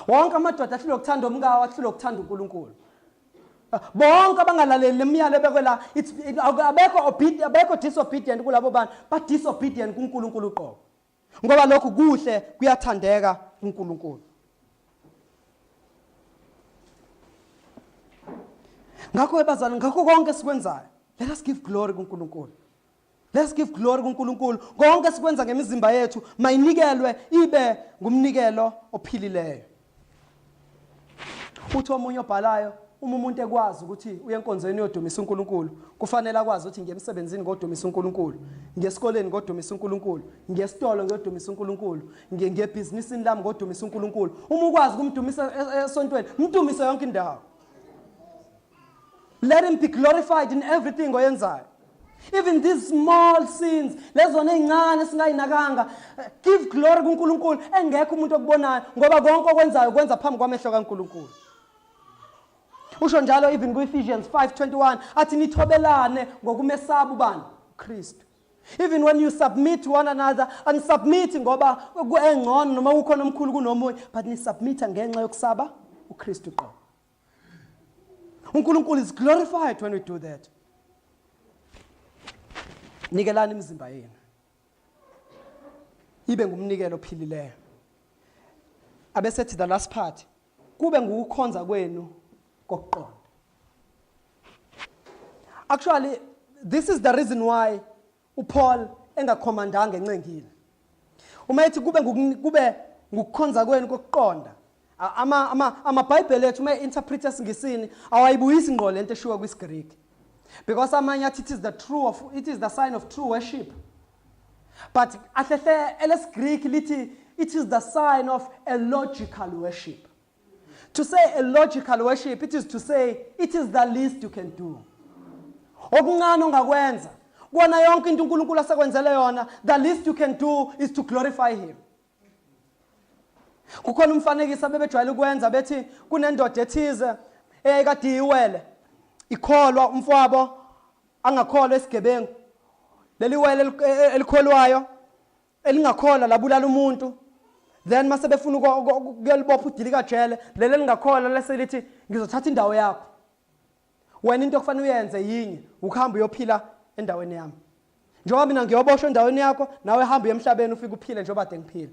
Wonke amadoda ahlulwe ukuthanda omkawo ahlulwe ukuthanda uNkulunkulu. Bonke abangalaleli lemiyalo ebekwe la abekho abekho disobedient kulabo bantu, ba disobedient kuNkulunkulu uqobo. Ngoba lokhu kuhle kuyathandeka kuNkulunkulu. Ngakho bazalwane ngakho konke esikwenzayo let us give glory kuNkulunkulu. Let's give glory kuNkulunkulu. Konke sikwenza ngemizimba yethu mayinikelwe ibe ngumnikelo ophilileyo. Uthi omunye obhalayo uma umuntu ekwazi ukuthi uye enkonzweni uyodumisa uNkulunkulu kufanele akwazi ukuthi ngiye emsebenzini ngodumisa uNkulunkulu, ngiye esikoleni ngodumisa uNkulunkulu, ngiye esitolo ngiyodumisa uNkulunkulu, ngiye ebhizinisini lami ngodumisa uNkulunkulu. Uma ukwazi ukumdumisa esontweni, mdumise yonke indawo. Let him be glorified in everything oyenzayo. Even these small sins, lezona ezincane singayinakanga, give glory kuNkulunkulu engekho umuntu okubonayo ngoba konke okwenzayo kwenza phambi kwamehlo kaNkulunkulu. Usho njalo even ku-Ephesians 5:21 athi nithobelane ngokumesaba ubani? uKristu. Even when you submit to one another, anisubmit ngoba engcono noma ukhona omkhulu kunomunye, but nisubmit ngenxa yokusaba uKristu qo. uNkulunkulu is glorified when we do that. Nikelani imizimba yenu ibe ngumnikelo ophilileyo. Abesethi the last part kube ngukukhonza kwenu kokuqonda. Actually this is the reason why uPaul engakhomandanga encengile. Uma ethi kube kube ngukukhonza kwenu kokuqonda ama ama amaBhayibheli ethu uma interpret esiNgisini awayibuyisi ngqo lento eshiwo kwisiGreek. Because amanye athi it is the true of it is the sign of true worship. But ahlehle elesiGreek lithi it is the sign of a logical worship. To say a logical worship, it is to say it is the least you can do. Okuncane ongakwenza kuwona yonke into uNkulunkulu asekwenzele yona, the least you can do is to glorify him. Kukhona umfanekiso abebejwayele ukwenza bethi kunendoda ethize eyayikade iwele ikholwa umfowabo angakholwa esigebengu. Leli wele elikholwayo elingakholwa labulala umuntu. Then mase befuna ukuyolibopha udilika jele, leli elingakholwa lese lithi ngizothatha indawo yakho. Wena into okufanele uyenze yinye, ukuhamba uyophila endaweni yami. Njengoba mina ngiyoboshwa endaweni yakho, nawe hamba uye emhlabeni ufike uphile njengoba kade ngiphila.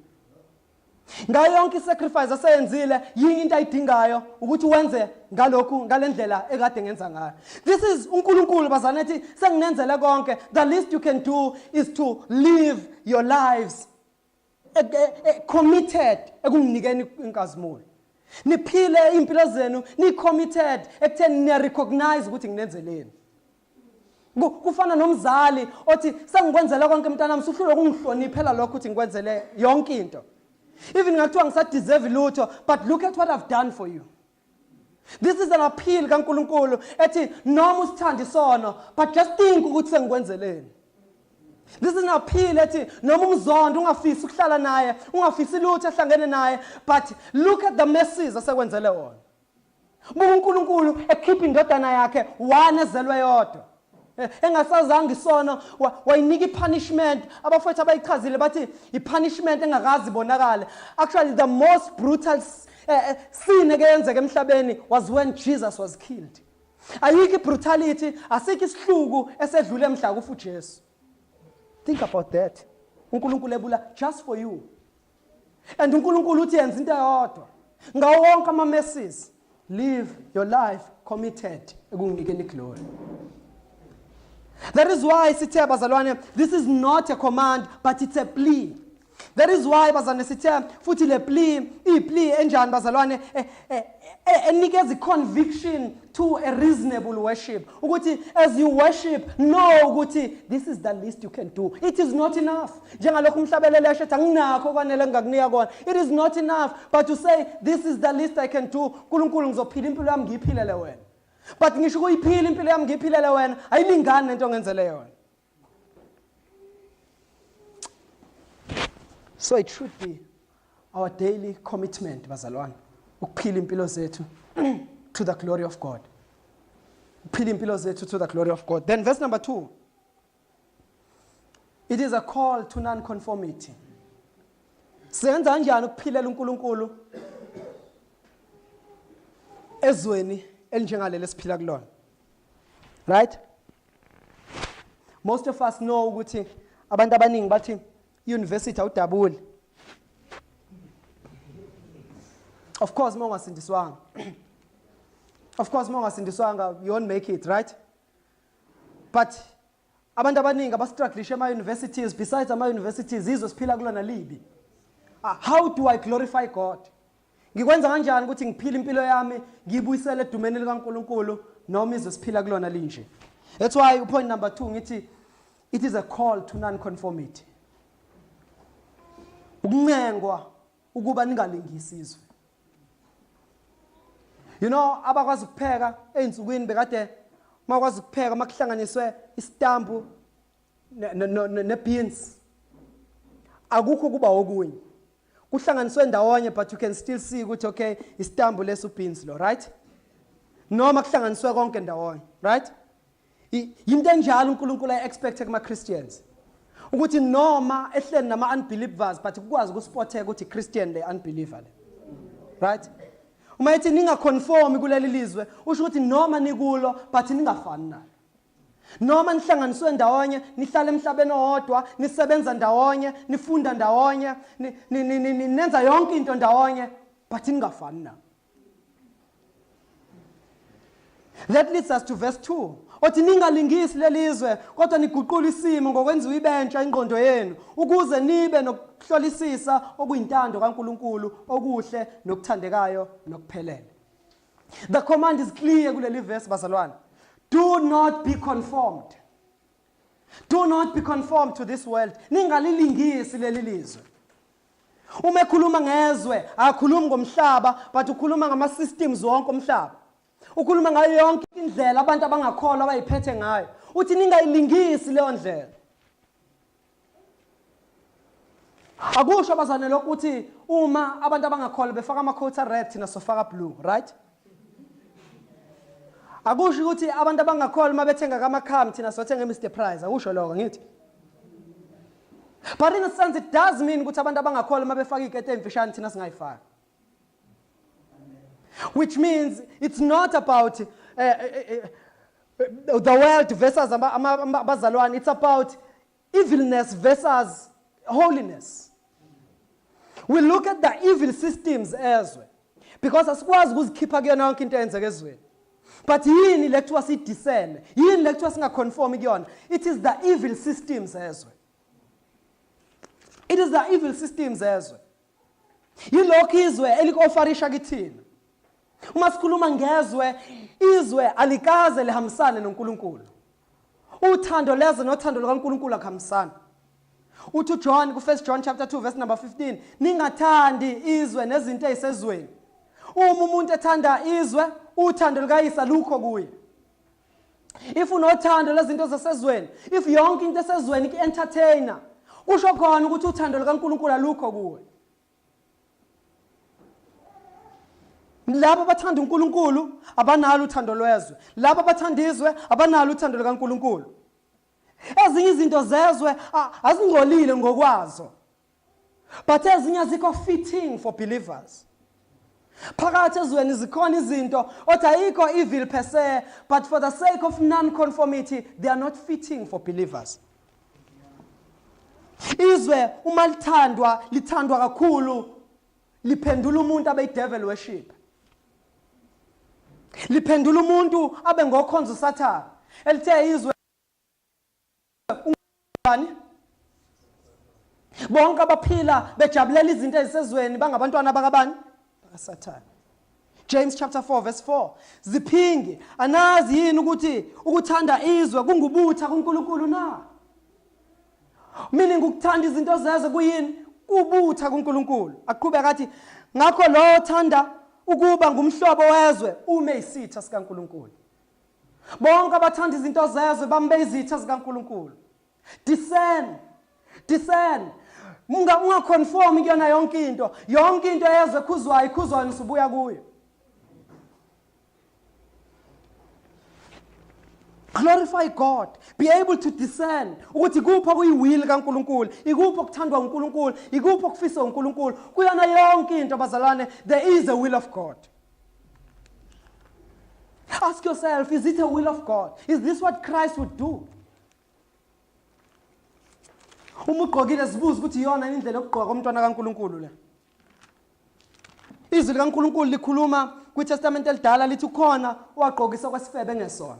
Ngayo yonke isacrifice aseyenzile, yinye into ayidingayo ukuthi wenze ngalokhu ngalendlela ekade ngenza ngayo. This is uNkulunkulu bazane ethi senginenzele konke. The least you can do is to live your lives committed ekunginikeni inkazimulo. Niphile impilo zenu ni committed ekutheni niya recognize ukuthi nginenzeleni. Kufana nomzali othi sengikwenzele konke mntanami, suhlulwe ukungihloniphela lokho ukuthi ngikwenzele yonke into. Even ngathiwa ngisadeserve lutho, but look at what I've done for you. This is an appeal kaNkulunkulu ethi noma usithanda isono, but just think ukuthi sengikwenzeleni. This is an appeal ethi noma umzondo ungafisi ukuhlala naye, ungafisi lutho ehlangene naye, but look at the mercies asekwenzele wona. Buka uNkulunkulu ekhipha indodana yakhe one ezelwe yodwa. Engasazanga isono, wayinika ipunishment. Abafowethu abayichazile bathi ipunishment engakazi ibonakale. Actually the most brutal sin eke yenzeka emhlabeni was when Jesus was killed. Ayikho ibrutality, asikho isihluku esedlule mhla kufa uJesu. Think about that. uNkulunkulu ebula just for you. And uNkulunkulu uthi yenza into eyodwa. Ngawo wonke ama messes, live your life committed ekunginikeni glory. That is why sithe bazalwane, this is not a command but it's a plea. That is why bazalwane sithe futhi le plea, i-plea enjani bazalwane, enikeza i-conviction to a reasonable worship. Ukuthi as you worship, know ukuthi this is the least you can do. It is not enough. Njengalokhu umhlabeleli esho ethi anginakho okwanele engingakunika kona. It is not enough, but to say this is the least I can do. uNkulunkulu ngizophila impilo yami ngiyiphilele wena. But ngisho ukuyiphila impilo yami ngiyiphilele wena, ayilingani nento ongenzele yona. So it should be our daily commitment bazalwane, ukuphila impilo zethu to the glory of God. Ukuphila impilo zethu to the glory of God. Then verse number 2. It is a call to non-conformity. Senza kanjani ukuphilela uNkulunkulu ezweni elinjengaleli esiphila kulona? Right? Most of us know ukuthi abantu abaningi bathi university awudabuli. Of course uma ungasindiswanga. Of course uma ungasindiswanga you won't make it, right? But abantu abaningi abastrugglisha ema-universities, besides ama-universities, izwe siphila kulona libi. How do I glorify God? Ngikwenza kanjani ukuthi ngiphile impilo yami ngiyibuyisele edumeni likaNkulunkulu noma izwe siphila kulona linje? That's why point number 2 ngithi it is a call to non-conformity. Ukuncengwa ukuba ningalingisi izwe. You know, abakwazi ukupheka ezinsukwini bekade makwazi ukupheka makuhlanganiswe isitambu ne-beans, akukho kuba okunye kuhlanganiswe ndawonye, but you can still see ukuthi okay, isitambu leso beans lo, right? Noma kuhlanganiswe konke ndawonye, right? Yinto enjalo uNkulunkulu ayi-expect kuma Christians, ukuthi noma ehleni nama unbelievers, but kukwazi ukuspotheka ukuthi Christian le unbeliever le, right? Uma ethi ningaconformi kuleli lizwe, usho ukuthi noma nikulo but ningafani nalo, noma nihlanganiswe ndawonye, nihlala emhlabeni owodwa, nisebenza ndawonye, nifunda ndawonye, nenza yonke into ndawonye, but ningafani nabo. That leads us to verse 2. Othi ningalingisi lelizwe kodwa niguqule isimo ngokwenziwa ibentsha ingqondo yenu ukuze nibe nokuhlolisisa okuyintando kaNkuluNkulu okuhle nokuthandekayo nokuphelele. The command is clear kuleli verse bazalwane. Do not be conformed. Do not be conformed to this world. Ningalilingisi leli lizwe. Uma ekhuluma ngezwe, akakhulumi ngomhlaba, but ukhuluma ngama systems wonke omhlaba. Ukhuluma ngayo yonke indlela abantu abangakholwa abayiphethe ngayo. Uthi ningayilingisi leyo ndlela. Akusho abazane lokhu ukuthi uma abantu abangakholwa befaka ama-coat red thina sofaka blue, right? Akusho ukuthi abantu abangakholwa uma bethenga kamakham thina sothenga Mr Price, akusho lokho ngithi. But in a sense it does mean ukuthi abantu abangakholwa uma befaka ikete emfishane thina singayifaki. Which means it's not about the world versus abazalwane, it's about evilness versus holiness. We look at the evil systems ezwe because asikwazi ukuzikhipha kuyona yonke into eyenzeka ezweni. But yini le kuthiwa siyidisene? Yini le kuthiwa singaconformi kuyona? It is the evil systems ezwe. It is the evil systems ezwe. Yilokhu izwe elikuofarisha kithina. Uma sikhuluma ngezwe, izwe alikaze lihambisane noNkulunkulu. Uthando lezwe nothando lukaNkulunkulu akuhambisani. Uthi uJohn ku-1 John chapter 2 verse number 15, ningathandi izwe nezinto ezisezweni. Uma umuntu ethanda izwe, uthando lukayise alukho kuye. If unothando lezinto zasezweni, if yonke into esezweni iku-entertainer, kusho khona ukuthi uthando lukaNkulunkulu alukho kuwe. Labo abathanda uNkulunkulu abanalo uthando lwezwe. Labo abathanda izwe abanalo uthando lukaNkulunkulu. Ezinye izinto zezwe azingcolile ngokwazo. But ezinye azikho fitting for believers. Phakathi ezweni zikhona izinto othi ayikho evil per se, but for the sake of non-conformity, they are not fitting for believers. Izwe uma lithandwa, lithandwa kakhulu, liphendula umuntu abe devil worship. Liphendula umuntu abe ngokhonza uSathane. Elithe izwe ungubani? Bonke abaphila bejabulela izinto ezisezweni bangabantwana bakabani? BakaSathane. James chapter 4 verse 4. Ziphingi, anazi yini ukuthi ukuthanda izwe kungubutha kuNkulunkulu na? Meaning ukuthanda izinto zezwe kuyini? Kubutha kuNkulunkulu. Aqhubeka athi ngakho lo othanda ukuba ngumhlobo wezwe ume isitha sikaNkulunkulu. Bonke abathanda izinto zezwe bambe izitha zikaNkulunkulu. Discern. Discern. Ungaconform kuyona yonke into. Yonke into yezwe ekhuzwayo ikhuzwayo usubuya kuyo. Glorify God. Be able to discern ukuthi ikuphi okuyiwill kaNkulunkulu, ikuphi okuthandwa uNkulunkulu, ikuphi okufiswa uNkulunkulu. Kuyona yonke into bazalwane, there is a will of God. Ask yourself, is it a will of God? Is this what Christ would do? Uma ugqokile zibuze ukuthi iyona indlela yokugqoka komntwana kaNkulunkulu le. Izwi likaNkulunkulu likhuluma kwiTestament elidala lithi ukhona owagqokisa kwesifebe engesona.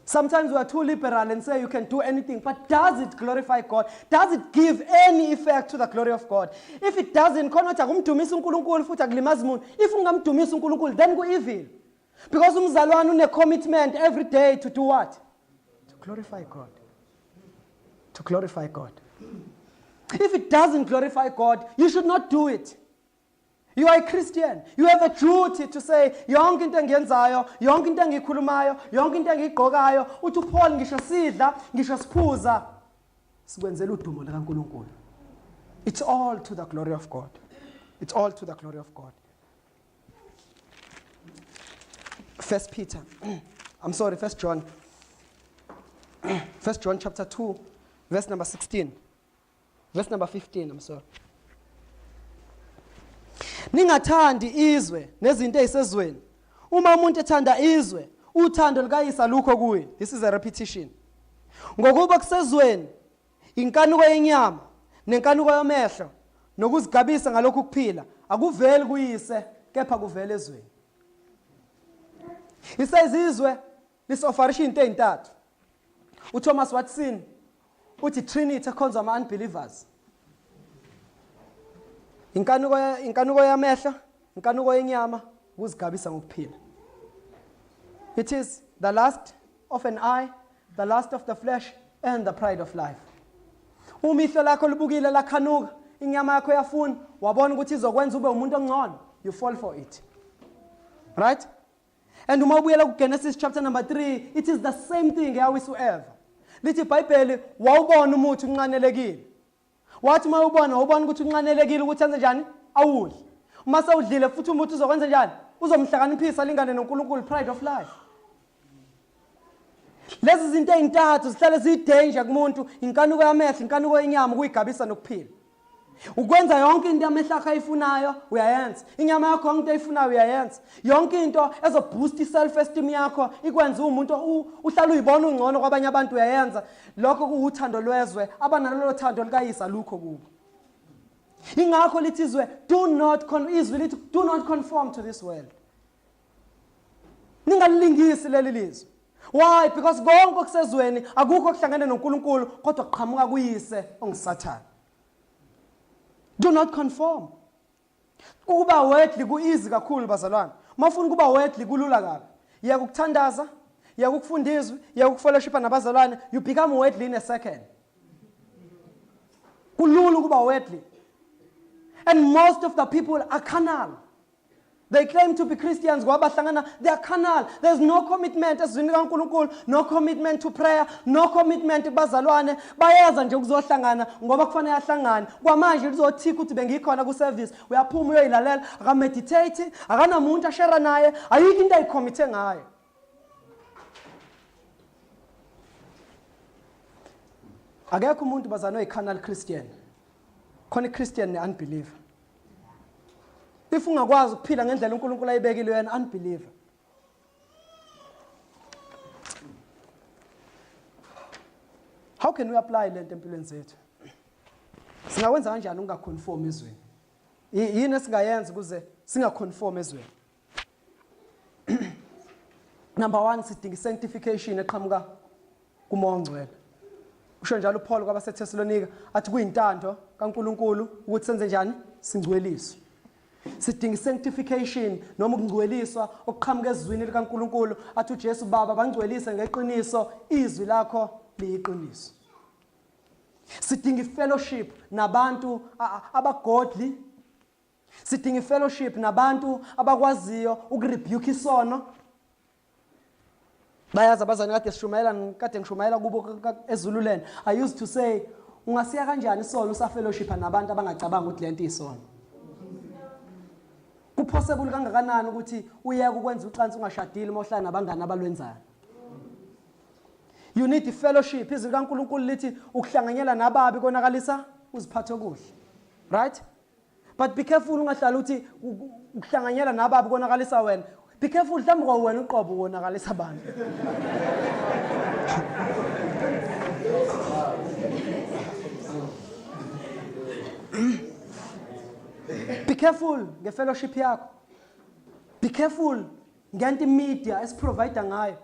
Sometimes we are too liberal and say you can do anything, but does it glorify God? Does it give any effect to the glory of God? If it doesn't, khona ukuthi akumdumisa uNkulunkulu futhi akulimazi muntu. If ungamdumisa uNkulunkulu, then ku-evil. Because umzalwane une-commitment every day to do what? To glorify God. To glorify God. If it doesn't glorify God, you should not do it. You are a Christian. You have a duty to say yonke into engiyenzayo, yonke into engiyikhulumayo, yonke into engiyigqokayo, uthi uPaul ngisho sidla, ngisho siphuza, sikwenzela udumo likaNkulunkulu. It's all to the glory of God. It's all to the glory of God. First Peter. I'm sorry, First John. First John chapter 2, verse number 16. Verse number 15, I'm sorry. Ningathandi izwe nezinto ezisezweni. Uma umuntu ethanda izwe, uthando lukayise alukho kuye. This is a repetition. Ngokuba kusezweni inkanuko yenyama nenkanuko yamehlo nokuzigabisa ngalokhu kuphila akuveli kuyise kepha kuvela ezweni. Isezizwe lisofarisha into ezintathu. uThomas Watson uthi Trinity ekhonzwa ama-unbelievers. Inkanuko inkanuko yamehlo, inkanuko yenyama, ukuzigabisa ngokuphila. It is the lust of an eye, the lust of the flesh and the pride of life. Uma ihlo lakho libukile lakhanuka, inyama yakho yafuna, wabona ukuthi izokwenza ube umuntu ongcono, you fall for it. Right? And uma ubuyela kuGenesis chapter number 3, it is the same thing eyawisa uEva. Lithi iBhayibheli wawubona umuthi unxanelekile. Wathi uma ubona wawubona ukuthi unxanelekile ukuthi enze njani? Awudle. Uma sewudlile futhi umuthi uzokwenza njani? Uzomhlakaniphisa lingane noNkulunkulu, pride of life. Lezi zinto ezintathu zihlale ziyidanger kumuntu, inkanuko yamehlo, inkanuko yenyama, ukuyigabisa nokuphila. Ukwenza yonke into amehlo akho ayifunayo uyayenza, inyama yakho yonke into ayifunayo uyayenza, yonke into ezoboost i-self esteem yakho ikwenze umuntu uhlale uyibona ungcono kwabanye abantu uyayenza. Lokho kuwuthando lwezwe, abanalolo thando likayise alukho kubo. Ingakho lithi izwe do not con izwi lithi do not conform to this world. Ningalilingisi leli lizwe. Why? Because konke okusezweni akukho okuhlangene noNkulunkulu kodwa kuqhamuka kuyise onguSathane. Do not conform. Ukuba worldly ku-easy kakhulu bazalwane. Uma ufuna ukuba worldly kulula kabi. Yeka ukuthandaza, yeka ukufunda izwi, yeka ukufellowshipa nabazalwane, you become worldly in a second. Kulula ukuba worldly. And most of the people are carnal. They claim to be Christians ngoba bahlangana they are carnal. There's no commitment ezwini likaNkulunkulu, no commitment to prayer, no commitment kubazalwane. Bayeza nje ukuzohlangana ngoba kufanele ahlangane. Kwamanje lizothika ukuthi bengikhona ku service. Uyaphuma uyoyilalela, akameditate, akanamuntu ashare naye, ayikho into ayikhomithe ngayo. Akekho umuntu bazana oyi-carnal Christian. Khona i-Christian ne-unbeliever. If ungakwazi ukuphila ngendlela uNkulunkulu ayibekile uyena unbeliever. How can we apply lento empilweni zethu? Singakwenza kanjani ungaconform ezweni? Yini esingayenza ukuze singaconform ezweni? Number 1, sidinga sanctification eqhamuka kuMoya oNgcwele. Usho njalo uPaul kwabaseThesalonika athi kuyintando kaNkuluNkulu ukuthi senze njani? Singcweliswe. Sidinga sanctification noma ukungcweliswa okuqhamuka ezwini likaNkuluNkulu athi uJesu Baba bangcwelise ngeqiniso izwi lakho liyiqiniso. Sidinga ifellowship nabantu abagodly. Sidinga ifellowship nabantu abakwaziyo ukurebuke isono. Bayazi abazali kade sishumayela kade ngishumayela kubo eZululand. I used to say ungasiya kanjani isono usafellowshipa nabantu abangacabanga ukuthi lento isono. Kupossible kangakanani ukuthi uyeke ukwenza ucansi ungashadile uma uhlala nabangani abalwenzayo? You need fellowship. Izwi likaNkulunkulu lithi ukuhlanganyela nababi konakalisa uziphathe kuhle. Right? But be careful ungahlali uthi ukuhlanganyela nababi konakalisa wena. Be careful mhlawumbe kwawena uqobo uwonakalisa abantu. Be careful ngefellowship yakho. Be careful ngento imedia esiprovide ngayo.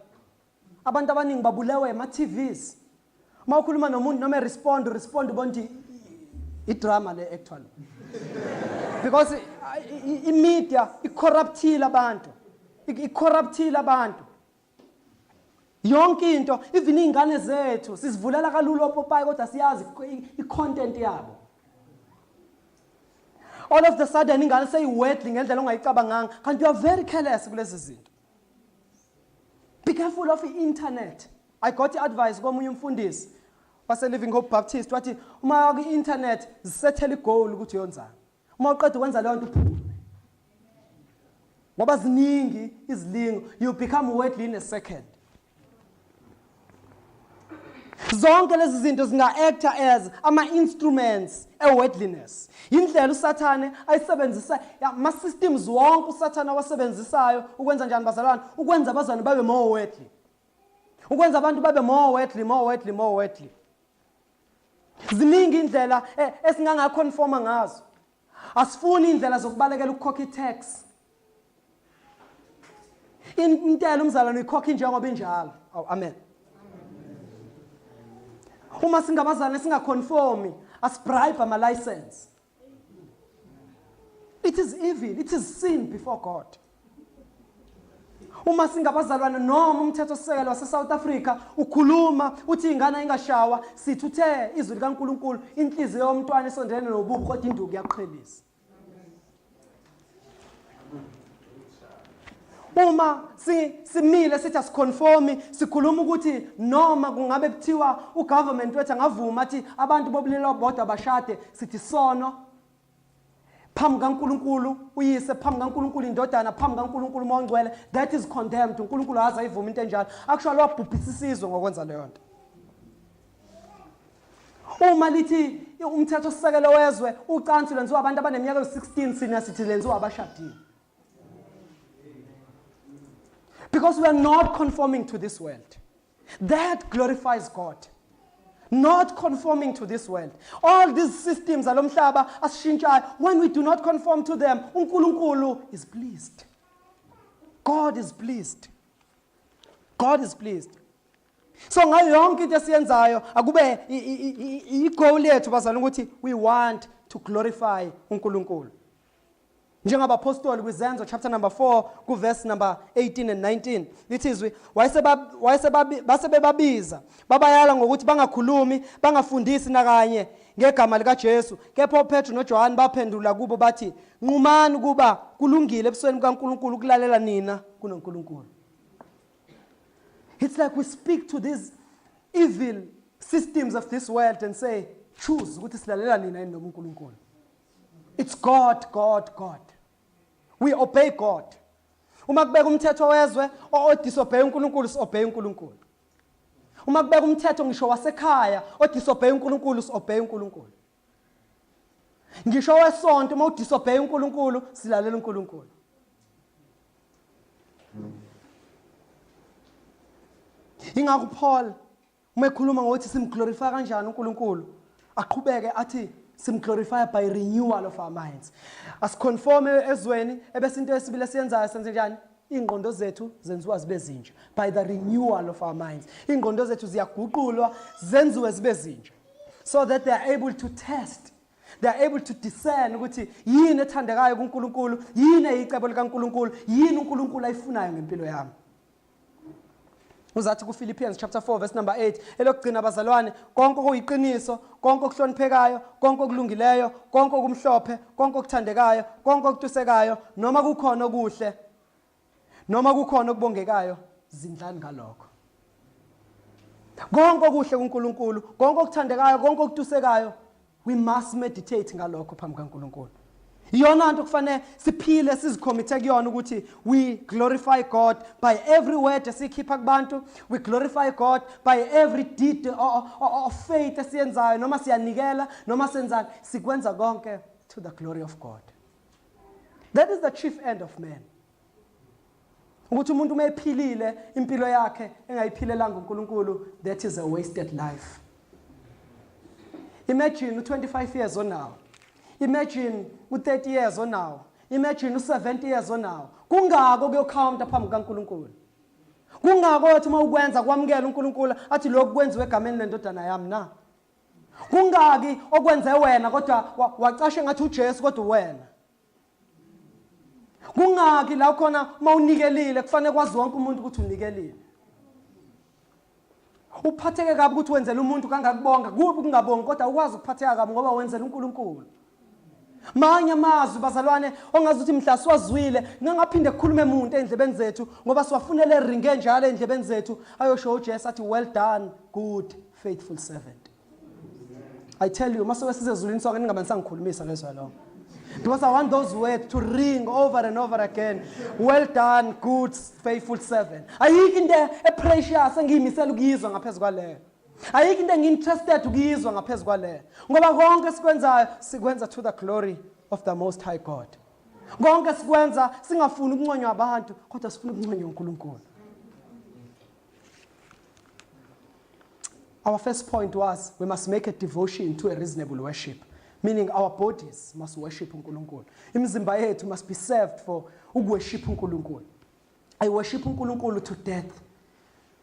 Abantu abaningi babulewe ema-TVs. Uma ukhuluma nomuntu noma respond respond ubona ukuthi idrama le actually. Because i-media icorruptile abantu. Icorruptile abantu. Yonke into even izingane zethu sizivulela kalula opopayi kodwa siyazi i-content yabo. All of the sudden ingane seyiwedli ngendlela ongayicabanganga kanti you are very careless kulezi zinto. Be careful of i-internet. I got advice komunye umfundisi wase Living Hope Baptist wathi uma ku-internet zisethele igoal ukuthi uyonzani. Uma uqeda ukwenza leyo nto uphume. Ngoba ziningi izilingo, you become worldly in a second. Zonke lezi zinto zinga-acta as ama-instruments e-worldliness. Yindlela uSathane ayisebenzisa, ama-systems wonke uSathane awasebenzisayo ukwenza njani bazalwane? Ukwenza abazalwane babe more worldly. Ukwenza abantu babe more worldly, more worldly, more worldly. Ziningi indlela esingangaconforma ngazo. Asifuni indlela zokubalekela ukukhokha i-tax. Intela umzalwane uyikhokha njengoba injalo. Oh, amen. Uma singabazalwane singaconformi, asibribe ama license. It is evil, it is sin before God. Uma singabazalwane noma umthetho sisekelo wase South Africa ukhuluma uthi ingane ingashawa, sithi uthe izwi likaNkuluNkulu inhliziyo yomntwana isondelene nobubi kodwa induku iyaqhelisa. Uma simile sithi asiconformi, sikhuluma ukuthi noma kungabe kuthiwa ugovernment wethu angavuma athi abantu bobulili obodwa bashade, sithi sono. Phambi kaNkulunkulu uyise, phambi kaNkulunkulu indodana, phambi kaNkulunkulu uMoya oNgcwele, that is condemned. UNkulunkulu aze ayivuma into enjalo. Actually wabhubhisa isizwe ngokwenza leyo nto. Uma lithi umthetho sisekelo wezwe ucansi lwenziwa abantu abaneminyaka ewu-16, sina sithi lenziwa abashadile. Because we are not conforming to this world. That glorifies God. Not conforming to this world. All these systems alomhlaba asishintshayo, when we do not conform to them, uNkulunkulu is pleased. God is pleased. God is pleased. So ngayo yonke into esiyenzayo akube i-goal yethu bazalwane ukuthi we want to glorify uNkulunkulu. Njengabapostoli kwizenzo chapter number 4 kuverse number 18 and 19 lithi izwi base bebabiza babayala ngokuthi bangakhulumi bangafundisi nakanye ngegama likaJesu. Kepha uPetru noJohane baphendula kubo bathi, nqumani kuba kulungile ebusweni bukaNkulunkulu ukulalela nina kunoNkulunkulu. It's like we speak to these evil systems of this world and say, choose ukuthi silalela nina yini noma uNkulunkulu. It's God, God, God. We obey God. Uma kubeka umthetho wezwe o-disobey uNkulunkulu, si-obey uNkulunkulu. Uma kubeka umthetho ngisho wasekhaya o-disobey uNkulunkulu, si-obey uNkulunkulu. Ngisho wesonto uma u-disobey uNkulunkulu, silalela uNkulunkulu. Ingakho Paul uma ekhuluma ngokuthi simglorify kanjani uNkulunkulu, aqhubeke athi simglorify by renewal of our minds. Asiconforme ezweni, ebese into esibili esiyenzayo senze njani? Ingqondo zethu zenziwa zibe zintsha by the renewal of our minds. Ingqondo zethu ziyaguqulwa zenziwe zibe zintsha so that they are able to test, they are able to discern ukuthi yini ethandekayo kuNkulunkulu, yini eyicebo likaNkulunkulu, yini uNkulunkulu ayifunayo ngempilo yami. Uzathi kuPhilippians chapter 4 verse number 8, elokugcina bazalwane, konke okuyiqiniso, konke okuhloniphekayo, konke okulungileyo, konke okumhlophe, konke okuthandekayo, konke okutusekayo, noma kukhona okuhle, noma kukhona okubongekayo, zindlani ngalokho. Konke okuhle kuNkulunkulu, konke okuthandekayo, konke okutusekayo, we must meditate ngalokho phambi kaNkulunkulu. Iyona nto kufanele siphile sizikhomithe kuyona ukuthi we glorify God by every word esikhipha kubantu, we glorify God by every deed of faith esiyenzayo, noma siyanikela noma senzani, sikwenza konke to the glory of God. That is the chief end of man. Ukuthi umuntu uma ephilile impilo yakhe engayiphilelanga uNkulunkulu, that is a wasted life. Imagine u25 years onawo, imagine u30 years onawo, imagine u70 years onawo. Kungako kuyocounta phambi kukaNkulunkulu. Kungako wathi uma ukwenza kwamukela uNkulunkulu athi lokhu kwenziwe egameni lendodana yami na. Kungaki okwenze wena kodwa wacashe ngathi uJesu kodwa wena. Kungaki la khona mawunikelile kufanele kwazi wonke umuntu ukuthi unikelile. Uphatheke kabi ukuthi wenzela umuntu kangakubonga, kubi ukungabongi kodwa ukwazi ukuphatheka kabi ngoba wenzela uNkulunkulu. Manye amazwi bazalwane ongazi ukuthi mhla siwazwile ngingaphinde kukhulume umuntu endlebeni zethu ngoba siwafunele ringe njalo endlebeni zethu, ayosho uJesu athi well done good faithful servant. I tell you, mase sizezulwini sonke ningabe nisangikhulumisa ngezwa lokho. Because I want those words to ring over and over again. Well done, good, faithful servant. Ayikho into eprecious engiyimisela ukuyizwa ngaphezu kwaleyo. Ayikho into engi-interested ukuyizwa ngaphezu kwaleyo. Ngoba konke esikwenzayo sikwenza to the glory of the Most High God. Konke sikwenza singafuni ukunconywa abantu, kodwa sifuna ukunconywa uNkulunkulu. Our first point was we must make a devotion to a reasonable worship, meaning our bodies must worship uNkulunkulu. Imizimba yethu must be served for ukuworship uNkulunkulu. I worship uNkulunkulu to death.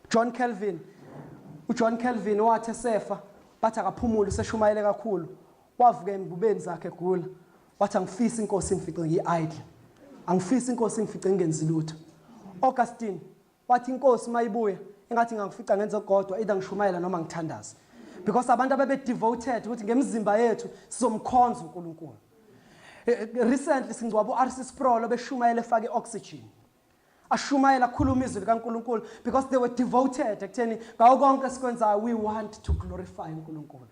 John Calvin, uJohn Calvin wathi esefa bathi akaphumule useshumayele kakhulu. Wavuka engubeni zakhe egula. Wathi angifisi inkosi ngifice ngiyi-idle. Angifisi inkosi ngifice ngingenzi lutho. Augustine wathi inkosi mayibuya engathi ngangifica ngenze kodwa either ngishumayela noma ngithandaza, because abantu ababe devoted ukuthi ngemizimba yethu sizomkhonza uNkulunkulu. Recently singcwaba uRC Sproul obeshumayela efaka ioxygen, ashumayela akhuluma izwi likaNkulunkulu because they were devoted ekutheni ngawo konke esikwenzayo we want to glorify uNkulunkulu.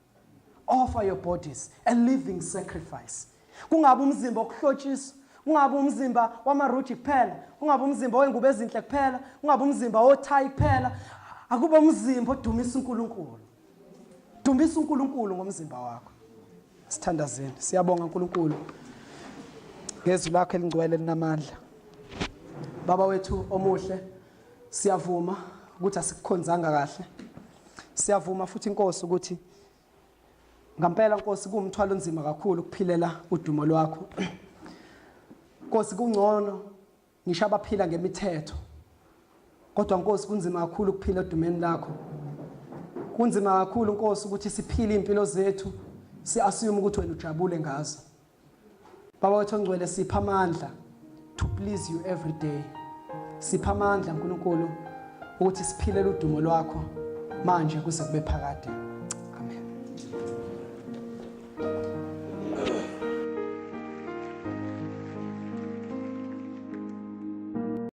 Offer your bodies a living sacrifice. Kungabe umzimba okuhlotshiswa, kungabe umzimba wamaruji kuphela, kungabe umzimba wengubo ezinhle kuphela, kungabe umzimba wothayi kuphela. Akube umzimba odumisa uNkulunkulu. Dumisa uNkulunkulu ngomzimba wakho. Sithandazeni. Siyabonga uNkulunkulu ngezwi lakho elingcwele elinamandla. Baba wethu omuhle, siyavuma ukuthi asikukhonzanga kahle. Siyavuma futhi inkosi ukuthi ngampela Nkosi kuwumthwalo onzima kakhulu ukuphilela udumo lwakho. Nkosi kungcono ngisho abaphila ngemithetho. Kodwa Nkosi kunzima kakhulu ukuphila edumeni lakho. Kunzima kakhulu Nkosi ukuthi siphile impilo zethu si assume ukuthi wena ujabule ngazo. Baba wethu ongcwele sipha amandla to please you every day. Sipha amandla uNkulunkulu ukuthi siphile udumo lwakho manje kuze kube phakade.